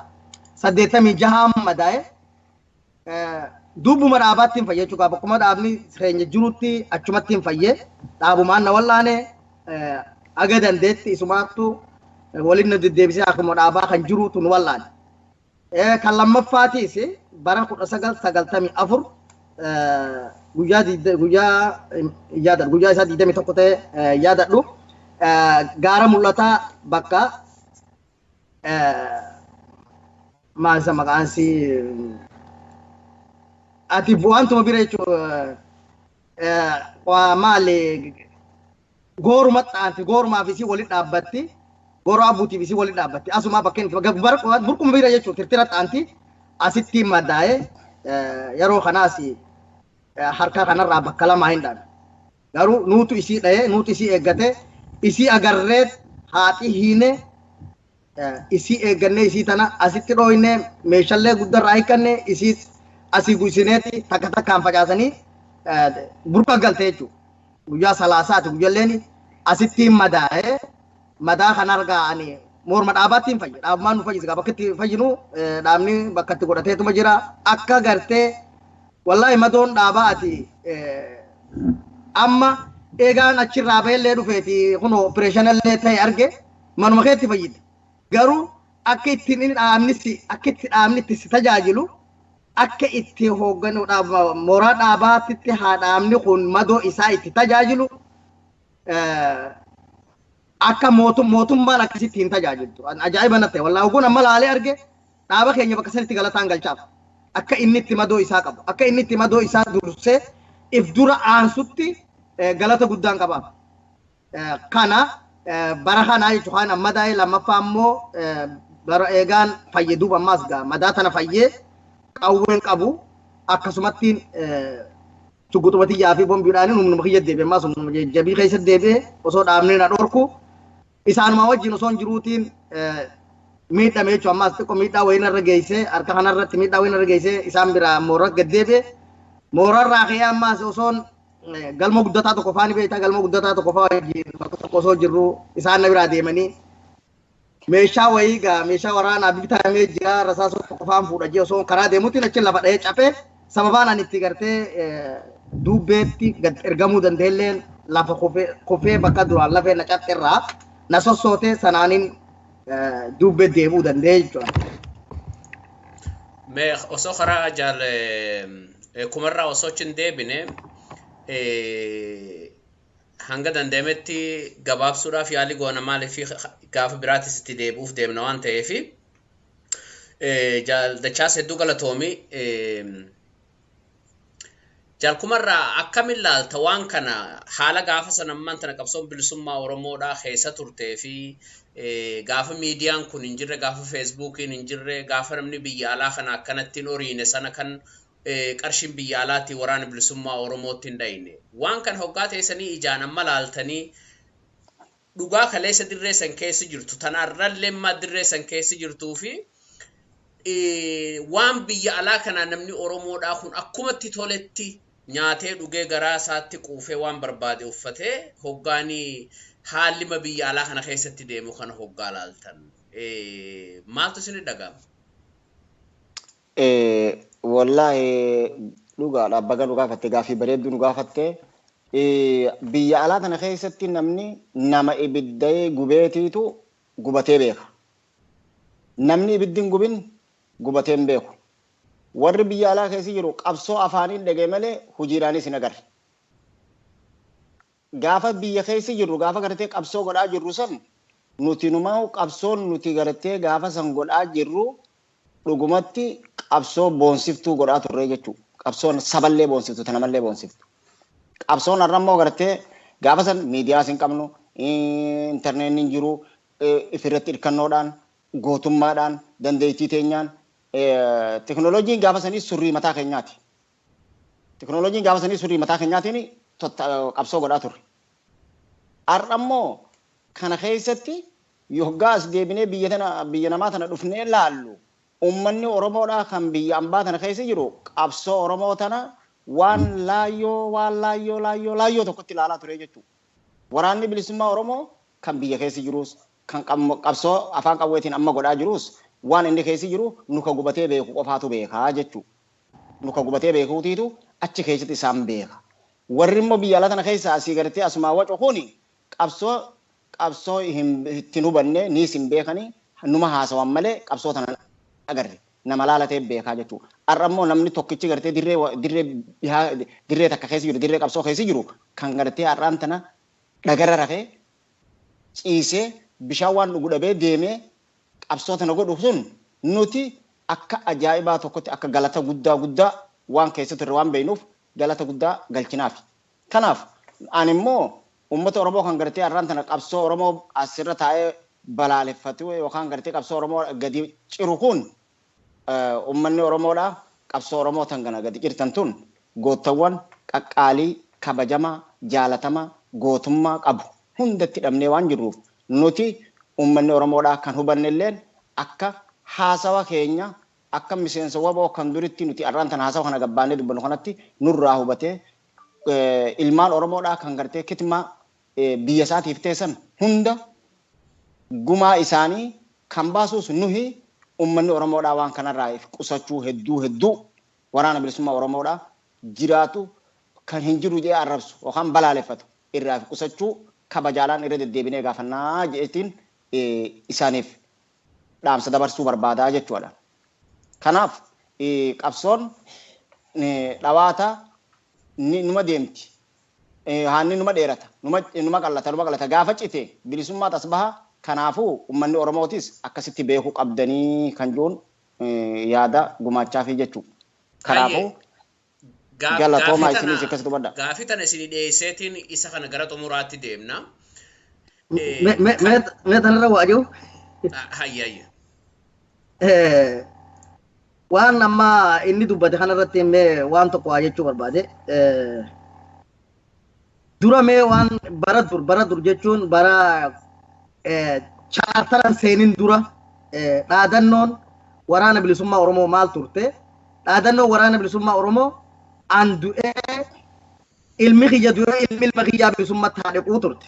86 madaa'e. Duubuma dhaabaatti hin fayyee jechuudha. Bakkuma dhaabni keenya jirutti achumatti hin fayyee, dhaabumaan na wallaane, aga dandeetti isumaattu waliin nu deddeebisee akkuma dhaabaa kan jiruutu nu wallaane. Kan lammaffaatiis bara 1994 guyyaa guyyaa yaadadhu, guyyaa isaa 21 ta'e yaadadhu, gaara Mul'ataa bakka maal isa maqaan si ati wantuma bira jechuun maali, gooruma xaanti, goorumaaf isii walitti dhaabbatti, gooroo abbuutiif isii walitti dhaabbatti, asuma bakkeen burquma bira jechuun tirtira xaanti asitti madaa'e. Yeroo kanaas harka kanarraa bakka lamaa hin dhaabe, garuu nuutu isii dha'ee, nuutu isii eeggate, isii agarree haadhi hiine, isii eeggannee, isii tana asitti dhooyne, meeshaalee guddarraa hiikkanne, isii asii guysineeti takka takkaan facaasanii burqa galte jechuudha. Guyyaa Salaasaati guyyalleen asitti madaa'ee, madaa kana argaa ani morma dhaabaatti hin fayye. Dhaabumaan nu fayyise, bakka itti fayyinu dhaabni bakka itti godhateetuma jira. Akka gartee wallaahi madoon dhaabaa ati amma eegaan achirraa bahillee dhufeeti kun opereeshinallee ta'e arge, manuma keetti fayyite. Garuu akka ittiin inni dhaabni si akka itti dhaabni itti si tajaajilu, akka itti hoogganu mooraa dhaabaatitti haa dhaabni kun madoo isaa itti tajaajilu, akka mootummaan akkasitti hin tajaajiltu. Ajaa'iba natti ta'e. Wallaahi kun amma laalee arge, dhaaba keenya bakka sanitti galataan galchaaf. Akka inni itti madoo isaa qabu, akka inni itti madoo isaa dursee if dura aansutti galata guddaan qabaaf. Kana Bara kanaa jechuun kan amma daa'ee lammaffaa immoo bara eegaan fayyee duuba ammaas gaa madaa tana fayyee qawween qabu akkasumatti shugguxuma xiyyaa fi bombiidhaan humnuma kiyya deebi'e, ammaas humnuma jajjabii keessa deebi'e. Osoo dhaabnee na dhorku isaanuma wajjin osoo hin jiruutiin miidhame jechuun ammaas xiqqoo miidhaa wayii narra geessee, harka kanarratti miidhaa wayii narra geessee, isaan biraa mooraa gad deebi'e. Moorarraa ka'ee ammaas osoon galma guddataa tokko faani beektaa, galma guddataa tokko faa wajjin bakka tokko osoo jirru isaan na biraa deemanii meeshaa wayii gaa meeshaa waraanaa bitamee jira, rasaasa tokko faan fuudha jee osoo karaa deemuutiin achi lafa dha'ee caphee. Sababaan ani itti gartee duubbeetti gad ergamuu danda'elleen lafa kufee bakka duraan lafee na cabxerraa na sossootee sanaaniin duubbee deemuu danda'e jechuudha. Mee osoo karaa jaal kumarraa osoo achi hin deebine, hanga danda'ametti gabaabsuudhaaf yaalii goona, maaliif gaafa biraatis itti deebi'uuf deemna waan ta'eef. Jaal Dachaas, hedduu galatoomi. Jaal kumarraa, akkamiin laalta waan kana, haala gaafa sana ammaan tana qabsoon bilisummaa Oromoodhaa keessa turtee fi gaafa miidiyaan kun hin jirre, gaafa Feesbuukiin hin jirre, gaafa namni biyya alaa kana akkanatti hin horiine sana, kan qarshiin biyya alaatii waraana bilisummaa Oromootti hin dhayine. Waan kana hoggaa teessanii ijaan amma laaltanii, dhugaa kaleessa dirree san keessa jirtu tanarrallee immaa dirree san keessa jirtuu fi waan biyya alaa kanaa namni Oromoodhaa kun akkumatti toletti nyaatee dhugee garaa isaatti quufee waan barbaade uffatee hoggaanii haallima biyya alaa kana keessatti deemu kana hoggaa laaltan maaltu isin dhaga'ama? Wallaahi dhugaadha, baga nu gaafatte, gaafii bareedduu nu gaafatte. Biyya alaa kana keessatti namni nama ibidda gubeetiitu gubatee beeka. Namni ibiddi hin gubin gubatee hin beeku. Warri biyya alaa keessa jiru qabsoo afaaniin dhagee malee hojiidhaanis hin agarre. Gaafa biyya keessa jirru, gaafa gartee qabsoo godhaa jirru san, nuti numaa qabsoon nuti gartee gaafa san godhaa jirru dhugumatti qabsoo boonsiftuu godhaa turre jechuudha. Qabsoon saballee boonsiftu, tanamallee boonsiftu. Qabsoon har'a immoo gartee gaafa san miidiyaas hin qabnu, intarneetni hin jiru, ifirratti hirkannoodhaan, gootummaadhaan, dandeettii teenyaan, teknooloojiin gaafa sanii surrii mataa keenyaati. Teknooloojiin gaafa sanii surrii mataa keenyaatiin qabsoo godhaa turre. Har'a immoo kana keessatti yoggaa as deebinee biyya tana, biyya namaa tana dhufnee laallu, uummanni Oromoodhaa kan biyya ambaa tana keessa jiru qabsoo Oromoo tana waan laayyoo, waan laayyoo laayyoo laayyoo tokkotti ilaalaa ture jechuudha. Waraanni bilisummaa Oromoo kan biyya keessa jirus, kan qabsoo afaan qawweetiin amma godhaa jirus, waan inni keessa jiru nu ka gubatee beeku qofaatu beekaa jechuudha. Nu ka gubatee beekuutiitu achi keessatti isaan beeka. Warri immoo biyya alaa tana keessa asii gartee asumaa wacu kuni qabsoo ittiin hubanne niis hin beekanii, numa haasawan malee qabsoo tana agarre nama laalatee beekaa jechuudha. Har'a immoo namni tokkichi gartee dirree dhihaa, dirree takka keessa jiru, dirree qabsoo keessa jiru, kan gartee har'aan tana dhagarra rafee ciisee bishaan waan dhugu dhabee deemee qabsoo tana godhu sun, nuti akka ajaa'ibaa tokkotti, akka galata guddaa guddaa waan keessa turre waan beeknuuf galata guddaa galchinaaf. Kanaaf ani immoo uummata Oromoo kan gartee har'aan tana qabsoo Oromoo asirra taa'ee balaaleffatu yookaan gartee qabsoo Oromoo gadi ciru kun, uummanni Oromoodha qabsoo Oromoo tan kana gadi cirtan tun goottawwan qaqqaalii kabajamaa jaalatamaa gootummaa qabu hundatti dhabnee waan jirruuf, nuti uummanni Oromoodha kan hubanne illeen akka haasawa keenya akka miseensa WBO kan duritti nuti har'aan tana haasawa kana gabbaannee dubbannu kanatti nurraa hubatee, ilmaan Oromoodhaa kan gartee kitmaa biyya isaatiif teessan hunda gumaa isaanii kan baasus nuhi uummanni Oromoodhaa waan kanarraa if qusachuu hedduu hedduu waraana bilisummaa Oromoodhaa jiraatu kan hin jiru jedhee arrabsu yookaan balaaleffatu irraa if qusachuu kabajaadhaan irra deddeebinee gaafannaa jedheetiin isaaniif dhaamsa dabarsuu barbaadaa jechuudha. Kanaaf qabsoon dhawaata numa deemti. Haanni numa dheerata, numa qallata, numa qallata. Gaafa cite bilisummaa tas baha. Kanaafuu uummanni Oromootis akkasitti beekuu qabdanii kan jiruun yaada gumaachaafi jechuudha. Kanaafuu galatoomaa, isinis akkasitti hubadha. Gaafii tana isinii dhiyeesseetiin isa kana gara xumuraatti deemna. Mee tanarra waa jiru. Hayya hayya. Waan amma inni dubbate kanarratti mee waan tokko waa jechuu barbaade. Dura mee waan bara dur jechuun bara chaartaran seenin dura dhaadannoon Waraana Bilisummaa Oromoo maal turte? Dhaadannoon Waraana Bilisummaa Oromoo an du'ee, ilmi kiyya du'ee, ilmi ilma kiyyaa bilisummaatti haa dhiquu turte.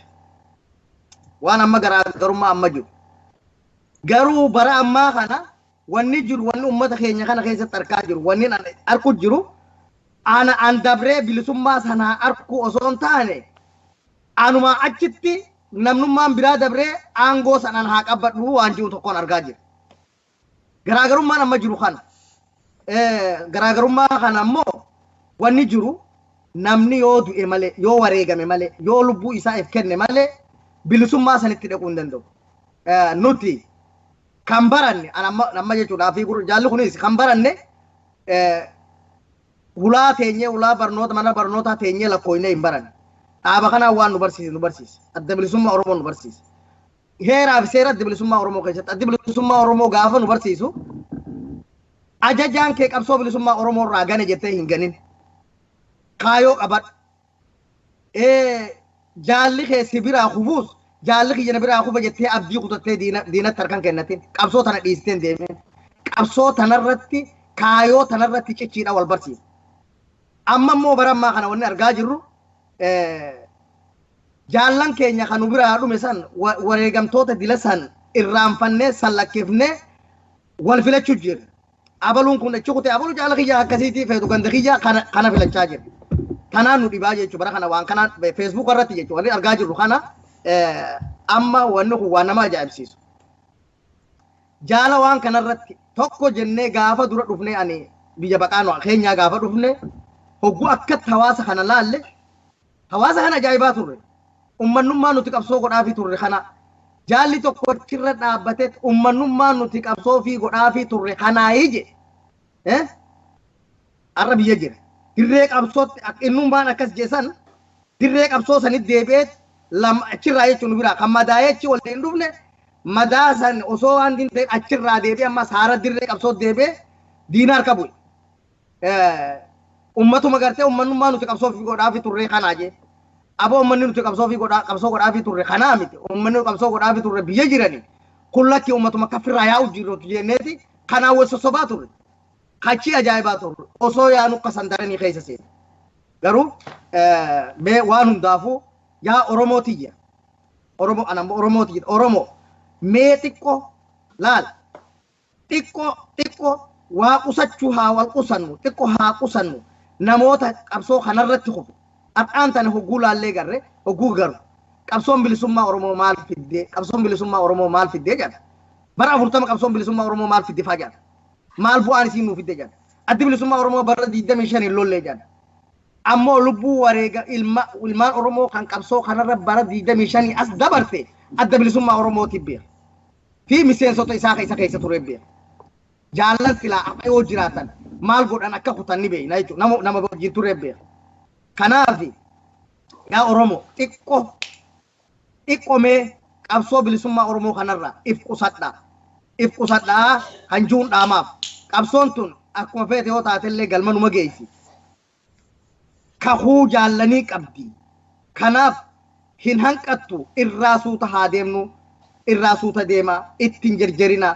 Waan amma garaagarummaa amma jiru. Garuu bara ammaa kana wanni jiru, wanni uummata keenya kana keessatti argaa jiru, wanni ani arku jiru, ana an dabree bilisummaa sanaa arku osoo hin taane, anuma achitti namnummaan biraa dabree aangoo sanaan haa qabbadhu waan jiru tokkoon argaa jira. Garaagarummaan amma jiru kana. Garaagarummaa kana ammoo wanni jiru, namni yoo du'e malee, yoo wareegame malee, yoo lubbuu isaa if kenne malee bilisummaa sanitti dhaquu hin danda'u. Nuti kan baranne amma amma jechuudha fi jaalli kunis kan baranne hulaa teenyee, hulaa barnoota mana barnootaa teenyee lakkooynee hin baranne. Dhaaba kanaan waan nu barsiise nu barsiise. Adda Bilisummaa Oromoo nu barsiise. Heeraa fi seera Adda Bilisummaa Oromoo keessatti Addi Bilisummaa Oromoo gaafa nu barsiisu, ajajaan kee qabsoo bilisummaa Oromoo irraa gane jettee hin ganin. Kaayoo qabadhu. Jaalli kee si biraa kufuus, jaalli kiyya na biraa kufa jettee abdii kutattee diinatti harkan kennatin. Qabsoo tana dhiistee hin deemin. Qabsoo tanarratti, kaayoo tanarratti cichiidha wal barsiisa. Amma immoo bara ammaa kana wanni argaa jirru, jaallan keenya kan nu biraa dhume san, wareegamtoota dila san irraanfannee, san lakkifnee wal filachuu jira. Abaluun kun achi kutee, abaluu jaala kiyya akkasiitii feetu, ganda kiyya kana filachaa jira. Kanaan nu dhibaa jechuudha bara kana waan kanaan Facebook irratti jechuudha wanni argaa jirru kana. Amma wanni kun waan nama ajaa'ibsiisu. Jaala waan kanarratti tokko jennee gaafa dura dhufnee, ani biyya baqaanoo keenyaa gaafa dhufne, hogguu akkatti hawaasa kana laalle, hawaasa kana ajaa'ibaa turre. Ummannummaa nuti qabsoo godhaafii turre kana, jaalli tokko achirra dhaabbatee ummannummaa nuti qabsoo fi godhaafii turre kanaayi jedhe. Har'a biyya jira. Dirree qabsootti innummaan akkas jeesan dirree qabsoo sanitti deebi'ee lama achirraa jechuun nu biraa kan madaa'ee achi waliin hin dhufne, madaa san osoo waan hin ta'in achirraa deebi'ee amma saara dirree qabsoo deebi'ee diina harka bu'e. Ummatuma gartee ummannummaa nuti qabsoo fi godhaafii turre kanaa jee. Aboo, ummanni nuti qabsoo fi godhaa qabsoo godhaafii turre kanaa miti. Ummanni qabsoo godhaafii turre biyya jirani. Kun lakki, ummatuma kaffirraa yaa'u jirru jenneeti kanaan wal sossobaa turre. Kachii ajaa'ibaa turre. Osoo yaanu akka sandaranii keessa seene. Garuu mee waan hundaafuu yaa Oromoo tiyya. Oromoo ana Oromoo tiyya. Oromoo mee xiqqoo laal, xiqqoo xiqqoo waa qusachuu haa wal qusannu, xiqqoo haa qusannu. Namoota qabsoo kanarratti kufu har'aan tana hogguu laallee garre, hogguu garu qabsoon bilisummaa Oromoo maal fiddee, qabsoon bilisummaa Oromoo maal fiddee jedha. Bara 40 qabsoon bilisummaa Oromoo maal fidde faa jedha. Maal bu'aan isiin nuu fidde jedha. Addi Bilisummaa Oromoo bara 25 hin lollee jedha. Ammoo lubbuu wareega ilmaan Oromoo kan qabsoo kanarra bara 25 as dabarte Adda Bilisummaa Oromootiif beeka fi miseensota isaa keessa keessa ture beeka. Jaallan silaa har'a yoo jiraatan maal godhan akka kutan ni beekna jechuudha. Nama wajjin ture beeka. Kanaaf yaa Oromoo, xiqqoo xiqqoo mee qabsoo bilisummaa Oromoo kanarraa if qusadhaa. If qusadhaa kan juun dhaamaaf. Qabsoon tun akkuma feete yoo taatellee galma numa geessi. Kakuu jaallanii qabdi. Kanaaf hin hanqattu, irraa suuta haa deemnu, irraa suuta deemaa, ittiin jerjerina.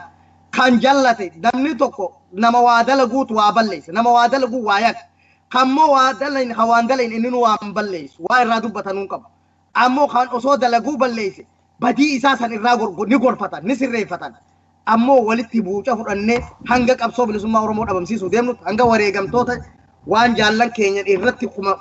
Kan jallate namni tokko nama waa dalaguutu waa balleessa, nama waa dalaguu waa yakka. Kammoo waa dalain, kan waan dalain inni nu waan balleessu waa irraa dubbatanuu hin qabu. Ammoo kan osoo dalaguu balleesse badii isaa san irraa ni gorfatan, ni sirreeffatan. Ammoo walitti buuca fudhannee hanga qabsoo bilisummaa Oromoo dhabamsiisuu deemnutti, hanga wareegamtoota waan jaallan keenya irratti kuma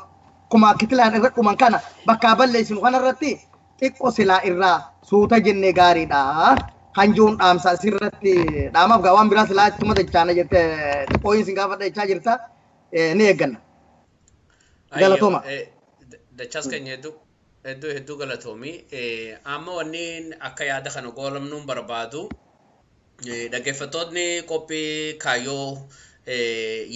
kumaa kitilaan irra dhuman kana bakkaa balleessinu kanarratti xiqqo silaa irraa suuta jennee gaariidha. Kan jiruun dhaamsa asirratti dhaamaaf gaa, waan biraa silaa ittuma dachaana jette, xiqqooyin sin gaafadha jechaa jirta, ni eegganna. Galatooma. Dachaas keenya hedduu hedduu hedduu galatoomi. Amma wanni akka yaada kana goolamnuun barbaadu, dhaggeeffattoonni qophii kaayyoo,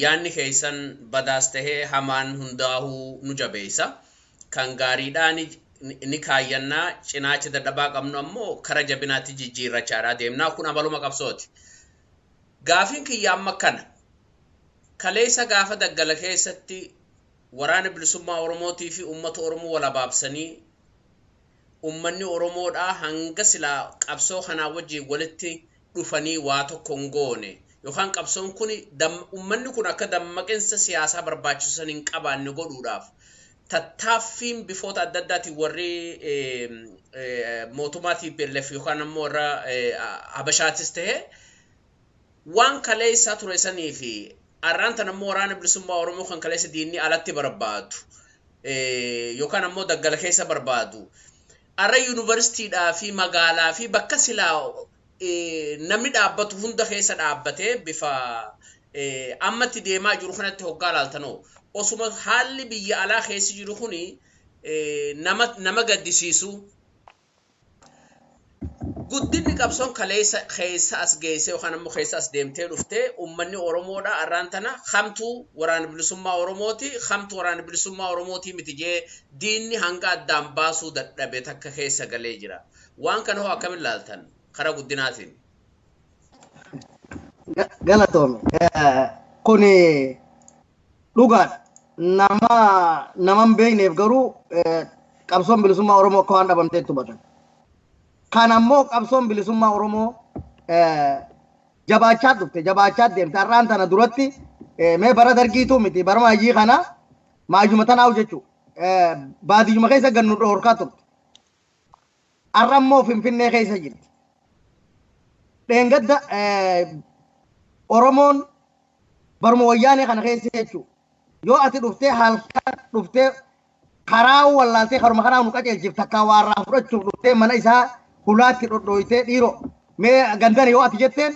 yaadni keessan badaas tahee hamaan hundaa'uu nu jabeessa. Kan gaariidhaan ni kaayyannaa, cinaacha dadhabaa qabnu ammoo kara jabinaatti jijjiirrachaadha deemnaa. Kun amaluma qabsooti. Gaafiin kiyya amma kana. Kaleessa gaafa daggala keessatti waraana bilisummaa Oromootii fi uummata Oromoo wal abaabsanii, uummanni Oromoodhaa hanga silaa qabsoo kanaa wajjin walitti dhufanii waa tokko hin goone, yookaan qabsoon kun uummanni kun akka dammaqinsa siyaasaa barbaachisu san hin qabaanne godhuudhaaf tattaaffiin bifoota adda addaatiin warri mootummaa TPLF yookaan ammoo warra Habashaatis ta'e waan kaleessaa ture sanii fi arraan tan ammoo waraana bilisummaa Oromoo kan kaleessa diinni alatti barbaadu yookaan ammoo daggala keessa barbaadu arra yuunivarsiitiidhaa fi magaalaa fi bakka silaa namni dhaabbatu hunda keessa dhaabbatee bifa ammatti deemaa jiru kanatti hoggaa laaltanoo, osuma haalli biyya alaa keessa jiru kuni nama gaddisiisu, guddinni qabsoon kaleessa keessa as geesse yookaan ammoo keessa as deemtee dhuftee uummanni Oromoodha arraan tana hamtuu waraana bilisummaa Oromooti, hamtuu waraana bilisummaa Oromooti miti jee diinni hanga addaan baasuu dadhabe takka keessa galee jira. Waan kana hoo akkamiin ilaaltan karaa guddinaatiin? Galatoome. Kuni dhugaadha. Nama nama hin beekneef garuu qabsoon bilisummaa Oromoo akka waan dhabamteetti hubatan. Kan ammoo qabsoon bilisummaa Oromoo jabaachaa dhufte, jabaachaa deemte. Har'aan tana duratti mee bara dargiituu miti, bara maayyii kana maayyuma tanaa'u jechuudha. Baadiyyuma keessa gannu dhoorkaa turte. Har'a immoo Finfinnee keessa jirti. Dheengadda Oromoon baruma wayyaanee kana keessa jechuudha. Yoo ati dhuftee halkan dhuftee karaa wallaaltee karuma kanaa nu qajeelchif takkaa waa irraa fudhachuuf dhuftee mana isaa hulaatti dhodhooytee, "Dhiiroo, mee gandana," yoo ati jetteen,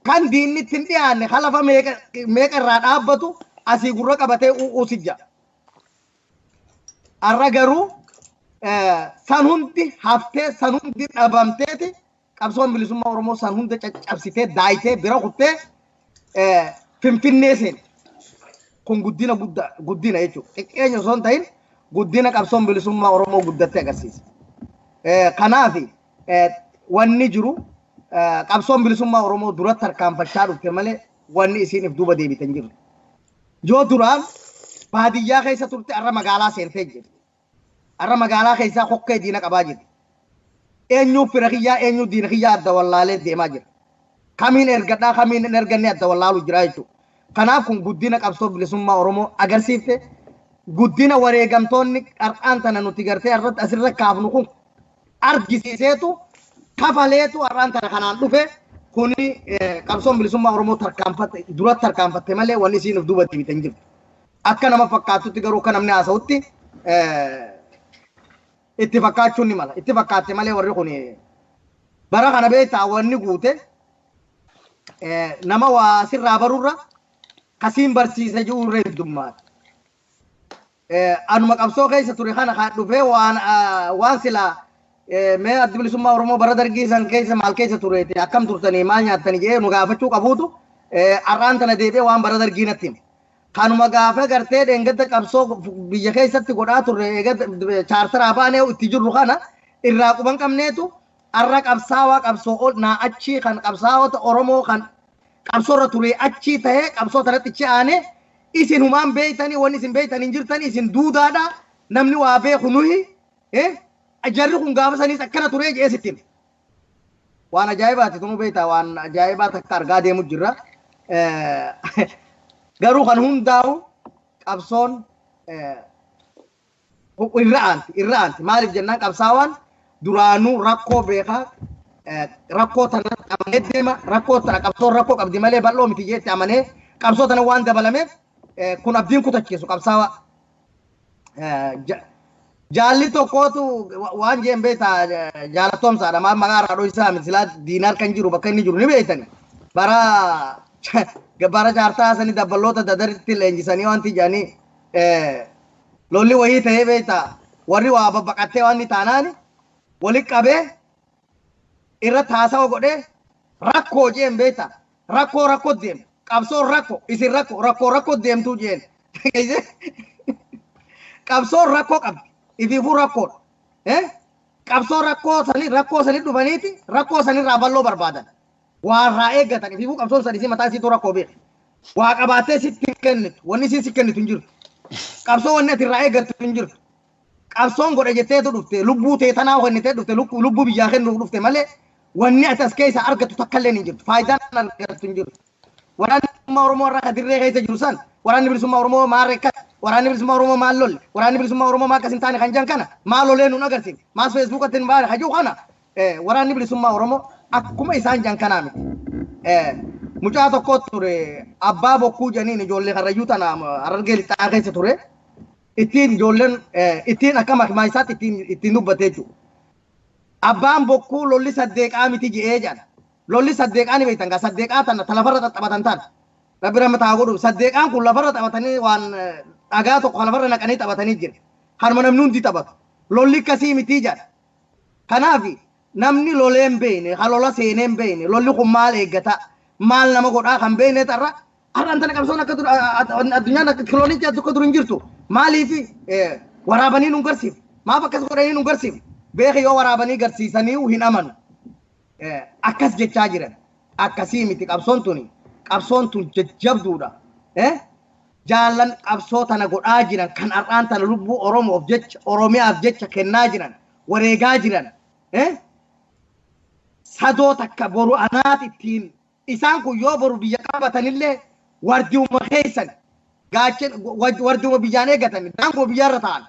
kan diinni itti hin dhiyaanne kan lafa meeqa meeqa irraa dhaabbatu asii gurra qabatee u'uu sijja. Har'a garuu san hundi haftee, san hundi dhabamteeti, qabsoon bilisummaa Oromoo san hunda caccabsitee daayitee bira kuttee Finfinnee seente. Kun guddina guddaa, guddina jechuudha. Xiqqeenya osoo hin ta'in guddina qabsoon bilisummaa Oromoo guddatte agarsiisa. Kanaaf wanni jiru qabsoon bilisummaa Oromoo duratti tarkaanfachaa dhufte malee wanni isiin if duuba deebitan jirtu. Yoo duraan baadiyyaa keessa turte, har'a magaalaa seentee jirti. Har'a magaalaa keessaa kokkee diina qabaa jirti. Eenyuu fira kiyyaa, eenyuu diina kiyyaa adda wallaalee deemaa jira. Kamiin ergadhaa, kamiin hin erganne adda wallaaluu jira jechuudha. Kanaaf kun guddina qabsoo bilisummaa Oromoo agarsiifte. Guddina wareegamtoonni har'aan tana nuti gartee irratti asirra kaafnu kun argisiiseetu kafaleetu har'aan tana kanaan dhufe. Kuni qabsoon bilisummaa Oromoo tarkaanfatte, duratti tarkaanfatte malee wanni isiin of duuba deebite hin jirtu. Akka nama fakkaatutti garuu, akka namni haasa'utti itti fakkaachuun ni mala. Itti fakkaatte malee warri kun bara kana beektaa wanni guute nama waa sirraa barurra kasiin barsiisa jiru irra heddummaata. Anuma qabsoo keessa ture kana kan dhufee waan silaa mee addi bilisummaa Oromoo bara dargii san keessa maal keessa tureeti, akkam turtanii, maal nyaattanii jedhee nu gaafachuu qabuutu har'aan tana deebi'ee waan bara dargii natti hime. Kanuma gaafa gartee dheengadda qabsoo biyya keessatti godhaa turre, eega chaartaraa baanee itti jirru kana irraa quban qabneetu, har'a qabsaawaa qabsoo ol naa achii kan qabsaa'ota Oromoo kan qabsoorra ture achii tahee qabsoo tanatti ichi aanee, "Isin humaan beeytanii, wanni isin beeytan hin jirtanii, isin duudaadha, namni waa beeku nuhi, jarri kun gaafa saniis akkana ture," jedhee sitti hime. Waan ajaa'ibaati tunuu beektaa, waan ajaa'ibaa takka argaa deemu jirra. Garuu kan hundaa'u qabsoon irra aanti, irra aanti. Maaliif jennaan, qabsaawaan duraanuu rakkoo beekaa, rakkoo tana amanee deema. Rakkoo tana qabsoon rakkoo qabdi malee bal'oo miti jeetti amanee qabsoo tana waan dabalameef kun abdiin kutachiisu qabsaawaa. Jaalli tokkootu waan jeen beektaa, jaalattoomsaadha, maal maqaa irraa dho'isaa miti, silaa diinaar kan jiru bakka inni jiru ni beektani. Bara jaartaa sani dabballoota dadaritti leenjisanii wanti jedhanii lolli wayii ta'ee beektaa, warri waa babbaqattee waan ni taanaani wali qabee irratti haasawa godhee rakkoo jeen beektaa, rakkoo rakkoo deemu, qabsoon rakkoo, isin rakkoo rakkoo rakkoo deemtuu jeen. Qabsoon rakkoo qabdi, ifiifuu rakkoodha. Qabsoo rakkoo sanii dhufaniiti rakkoo sanirraa balloo barbaadan. Waa irraa eeggatan ifiifuu qabsoon sanii mataa isiitu rakkoo beeka. Waa qabaattee sitti hin kennitu, wanni isiin si kennitu hin jirtu. Qabsoo wanni ati irraa eeggattu hin jirtu. Qabsoon godhe jetteetu dhufte, lubbuu tee tanaa kennitee dhufte, lubbuu biyyaa kennuuf dhufte malee wanni ati as keessa argattu takka illee hin jirtu. Faayidaan argattu hin jirtu. Waraanni bilisummaa Oromoo irraa kan dirree keessa jiru san, waraanni bilisummaa Oromoo maal rekkate, waraanni bilisummaa Oromoo maal lolle, waraanni bilisummaa Oromoo maal akkas hin taane kan jedhan kana maal lolee nuun agarsiifne, maas Feesbuukatti hin baane hajuu kana, waraanni bilisummaa Oromoo akkuma isaan jedhan kanaa miti. Mucaa tokko ture, Abbaa Bokkuu jedhaniin, ijoollee Karrayyuu tana Harargee Lixaa keessa ture. Ittiin ijoolleen ittiin akka makmaa isaatti ittiin dubbatte jechuudha. Abbaan Bokkuu lolli saddeeqaa miti je'ee jedhan. Lolli saddeeqaa ni beektan gaa, saddeeqaa tana ta lafarra xaxxabatan tana. Rabbi rahmata haa godhu. Saddeeqaan kun lafarra taphatanii waan dhagaa tokko lafarra naqanii taphatanii jira. Kanuma namni hundi taphatu. Lolli akkasii miti jedha. Kanaaf namni lolee hin beekne, ha lola seenee hin beekne, lolli kun maal eeggata, maal nama godhaa kan beekne tarra har'aan tana qabsoon akka dur addunyaan akka kiloonichi akka dur hin jirtu. Maaliif waraabanii nu garsiif? Maaf akkas godhanii nu garsiif? Beeki, yoo waraabanii garsiisanii hin amanu. Akkas jechaa jiran. Akkasii miti qabsoon tuni. Qabsoon tun jajjabduudha. Jaallan qabsoo tana godhaa jiran kan har'aan tana lubbuu Oromoof jecha, Oromiyaaf jecha kennaa jiran, wareegaa jiran. Sadoo takka boru anaat ittiin isaan kun yoo boru biyya qabatanillee wardiuma keessan gaachan wardiuma biyyaan eeggatan, daangoo biyyaarra ta'an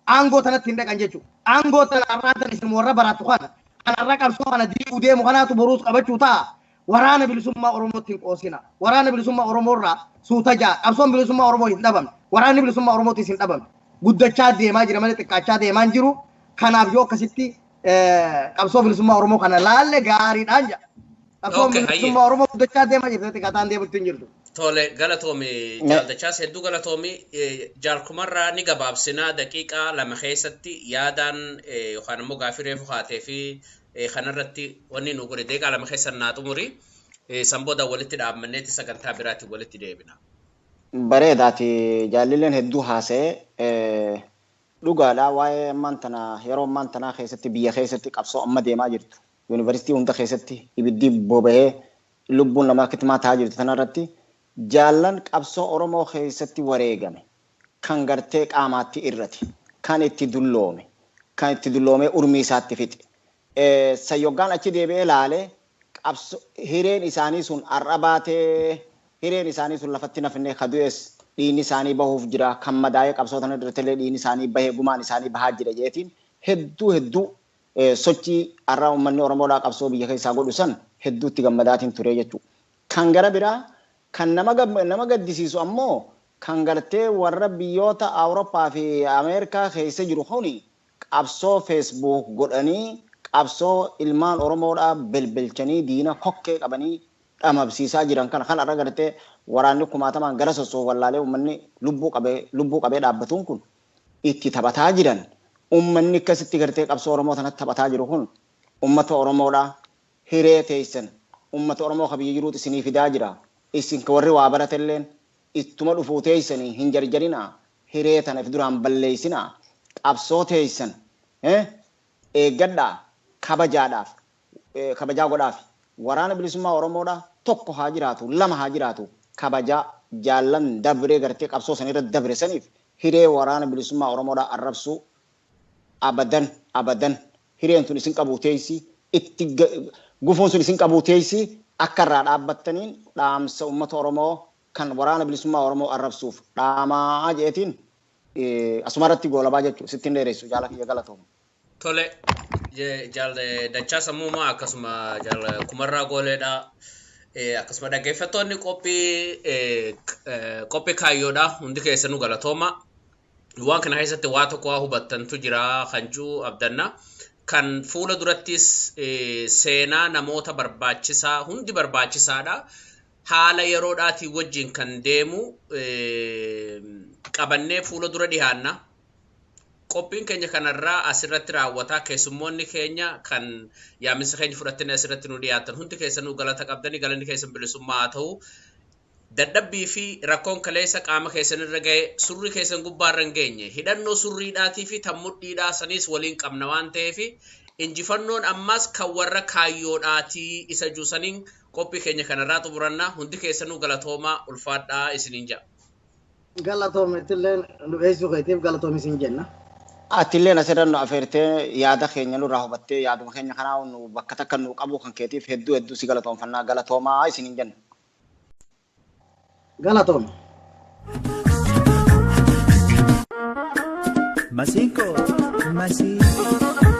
aangoo tanatti hin dhaqan jechuudha. Aangoo tana har'aan tana isin warra baratu kana kan har'a qabsoo kana diiguu deemu kanaatu boruus qabachuu ta'a. Waraana bilisummaa Oromootti hin qoosina. Waraana bilisummaa Oromoo irraa suuta ja'a. Qabsoon bilisummaa Oromoo hin dhabamne. Waraanni bilisummaa Oromootis hin dhabamne. Guddachaa deemaa jira malee xiqqaachaa deemaa hin jiru. Kanaaf yoo akkasitti qabsoo bilisummaa Oromoo kana laalle gaariidhaan jedha. Qabsoon bilisummaa Oromoo guddachaa deemaa jirti, xiqqaataan deemutti hin jirtu. Tole, galatoomi Jaaldachaas, hedduu galatoomi. Jaalkumarraa ni gabaabsinaa, daqiiqaa 2 keessatti yaadaan yookaan immoo gaafii reefu kaatee fi kanarratti wanni nu godhe daqiiqaa 2 keessa naa xumuri. San booda walitti dhaabmanneeti sagantaa biraatiin walitti deebina. Bareedaati, jaallileen hedduu haasa'ee dhugaadha. Waa'ee ammaan tana, yeroo ammaan tanaa keessatti biyya keessatti qabsoo amma deemaa jirtu, yuunivarsiitii hunda keessatti ibiddi boba'ee lubbuun namaa kitmaa ta'aa jirtu tanarratti, jaallan qabsoo Oromoo keessatti wareegame kan gartee qaamaatti irrate, kan itti dulloome, kan itti dulloomee urmii isaatti fixe sayyogaan achi deebi'ee laalee, qabso hireen isaanii sun har'a baatee, hireen isaanii sun lafatti nafne. Ka du'es dhiigni isaanii bahuuf jira, kan madaa'ee qabsoo tana irrattillee dhiigni isaanii bahee gumaan isaanii bahaa jira jeetiin hedduu hedduu sochii har'a uummanni Oromoodhaa qabsoo biyya keessaa godhu san hedduutti gammadaatiin ture jechuudha. Kan gara biraa kan nama gaddisiisu ammoo kan gartee warra biyyoota Awurooppaa fi Ameerikaa keessa jiru kuni qabsoo Facebook godhanii qabsoo ilmaan Oromoodhaa belbelchanii diina kokkee qabanii dhamabsiisaa jiran kana, kan har'a gartee waraanni kumaatamaan gara sossoohu wallaalee uummanni lubbuu qabee dhaabbatuun kun itti taphataa jiran, uummanni akkasitti gartee qabsoo Oromoo tanatti taphataa jiru kun, uummata Oromoodhaa hiree teessan uummata Oromoo ka biyya jiruutu isinii fidaa jira. Isin ka warri waa baratelleen ittuma dhufuu teessanii hin jarjarinaa, hiree tana if duraan balleessinaa, qabsoo teessan eeggadhaa, kabajaadhaaf kabajaa godhaaf. Waraana bilisummaa Oromoodhaa tokko haa jiraatu, lama haa jiraatu, kabajaa jaallan dabree gartee qabsoo san irra dabre saniif hiree waraana bilisummaa Oromoodhaa arrabsuu abadan abadan hireen tun isin qabuu teessi, itti gufuun sun isin qabuu teessi. Akka irraa dhaabbattaniin dhaamsa uummata Oromoo kan waraana bilisummaa Oromoo arrabsuuf dhaamaa jeetiin asuma irratti goolabaa jechuudha. Sitti hin dheeressu, jaala kiyya, galatoomu. Tole, jaal Dachaa Sammuumaa, akkasuma jaal Kumarraa Gooleedha. Akkasuma dhaggeeffattoonni qophii kaayyoodha. Hundi keessanuu galatooma. Waan kana keessatti waa tokko waa hubattantu jira kan jiru abdanna. Kan fuula durattis seenaa namoota barbaachisaa hundi barbaachisaadha. Haala yeroodhaatii wajjin kan deemu qabannee fuula dura dhiyaanna. Qophiin keenya kanarraa asirratti raawwataa. Keessummoonni keenya kan yaaminsa keenya fudhattanii asirratti nu dhiyaatan hundi keessanuu galata qabdanii, galanni keessan bilisummaa haa ta'u. Dadhabbii fi rakkoon kaleessa qaama keessan irra ga'e surrii keessan gubbaarra hin geenye. Hidhannoo surriidhaatii fi tan mudhiidhaa saniis waliin qabna waan ta'eef, injifannoon ammas kan warra kaayyoodhaatii isa juusaniin qophii keenya kanarraa xumuranna. Hundi keessanuu galatoomaa, ulfaadhaa isiniin jedha. Galatoome, itillee nu dheessuu keetiif galatoomi isin jenna. Atillee asirra nu afeertee, yaada keenya nurraa hubattee, yaaduma keenya kanaa nu bakka takka nu qabu kan keetiif hedduu hedduu si galatoomfannaa, galatoomaa isiniin jenna. Galatoome. Masinko, Masinko.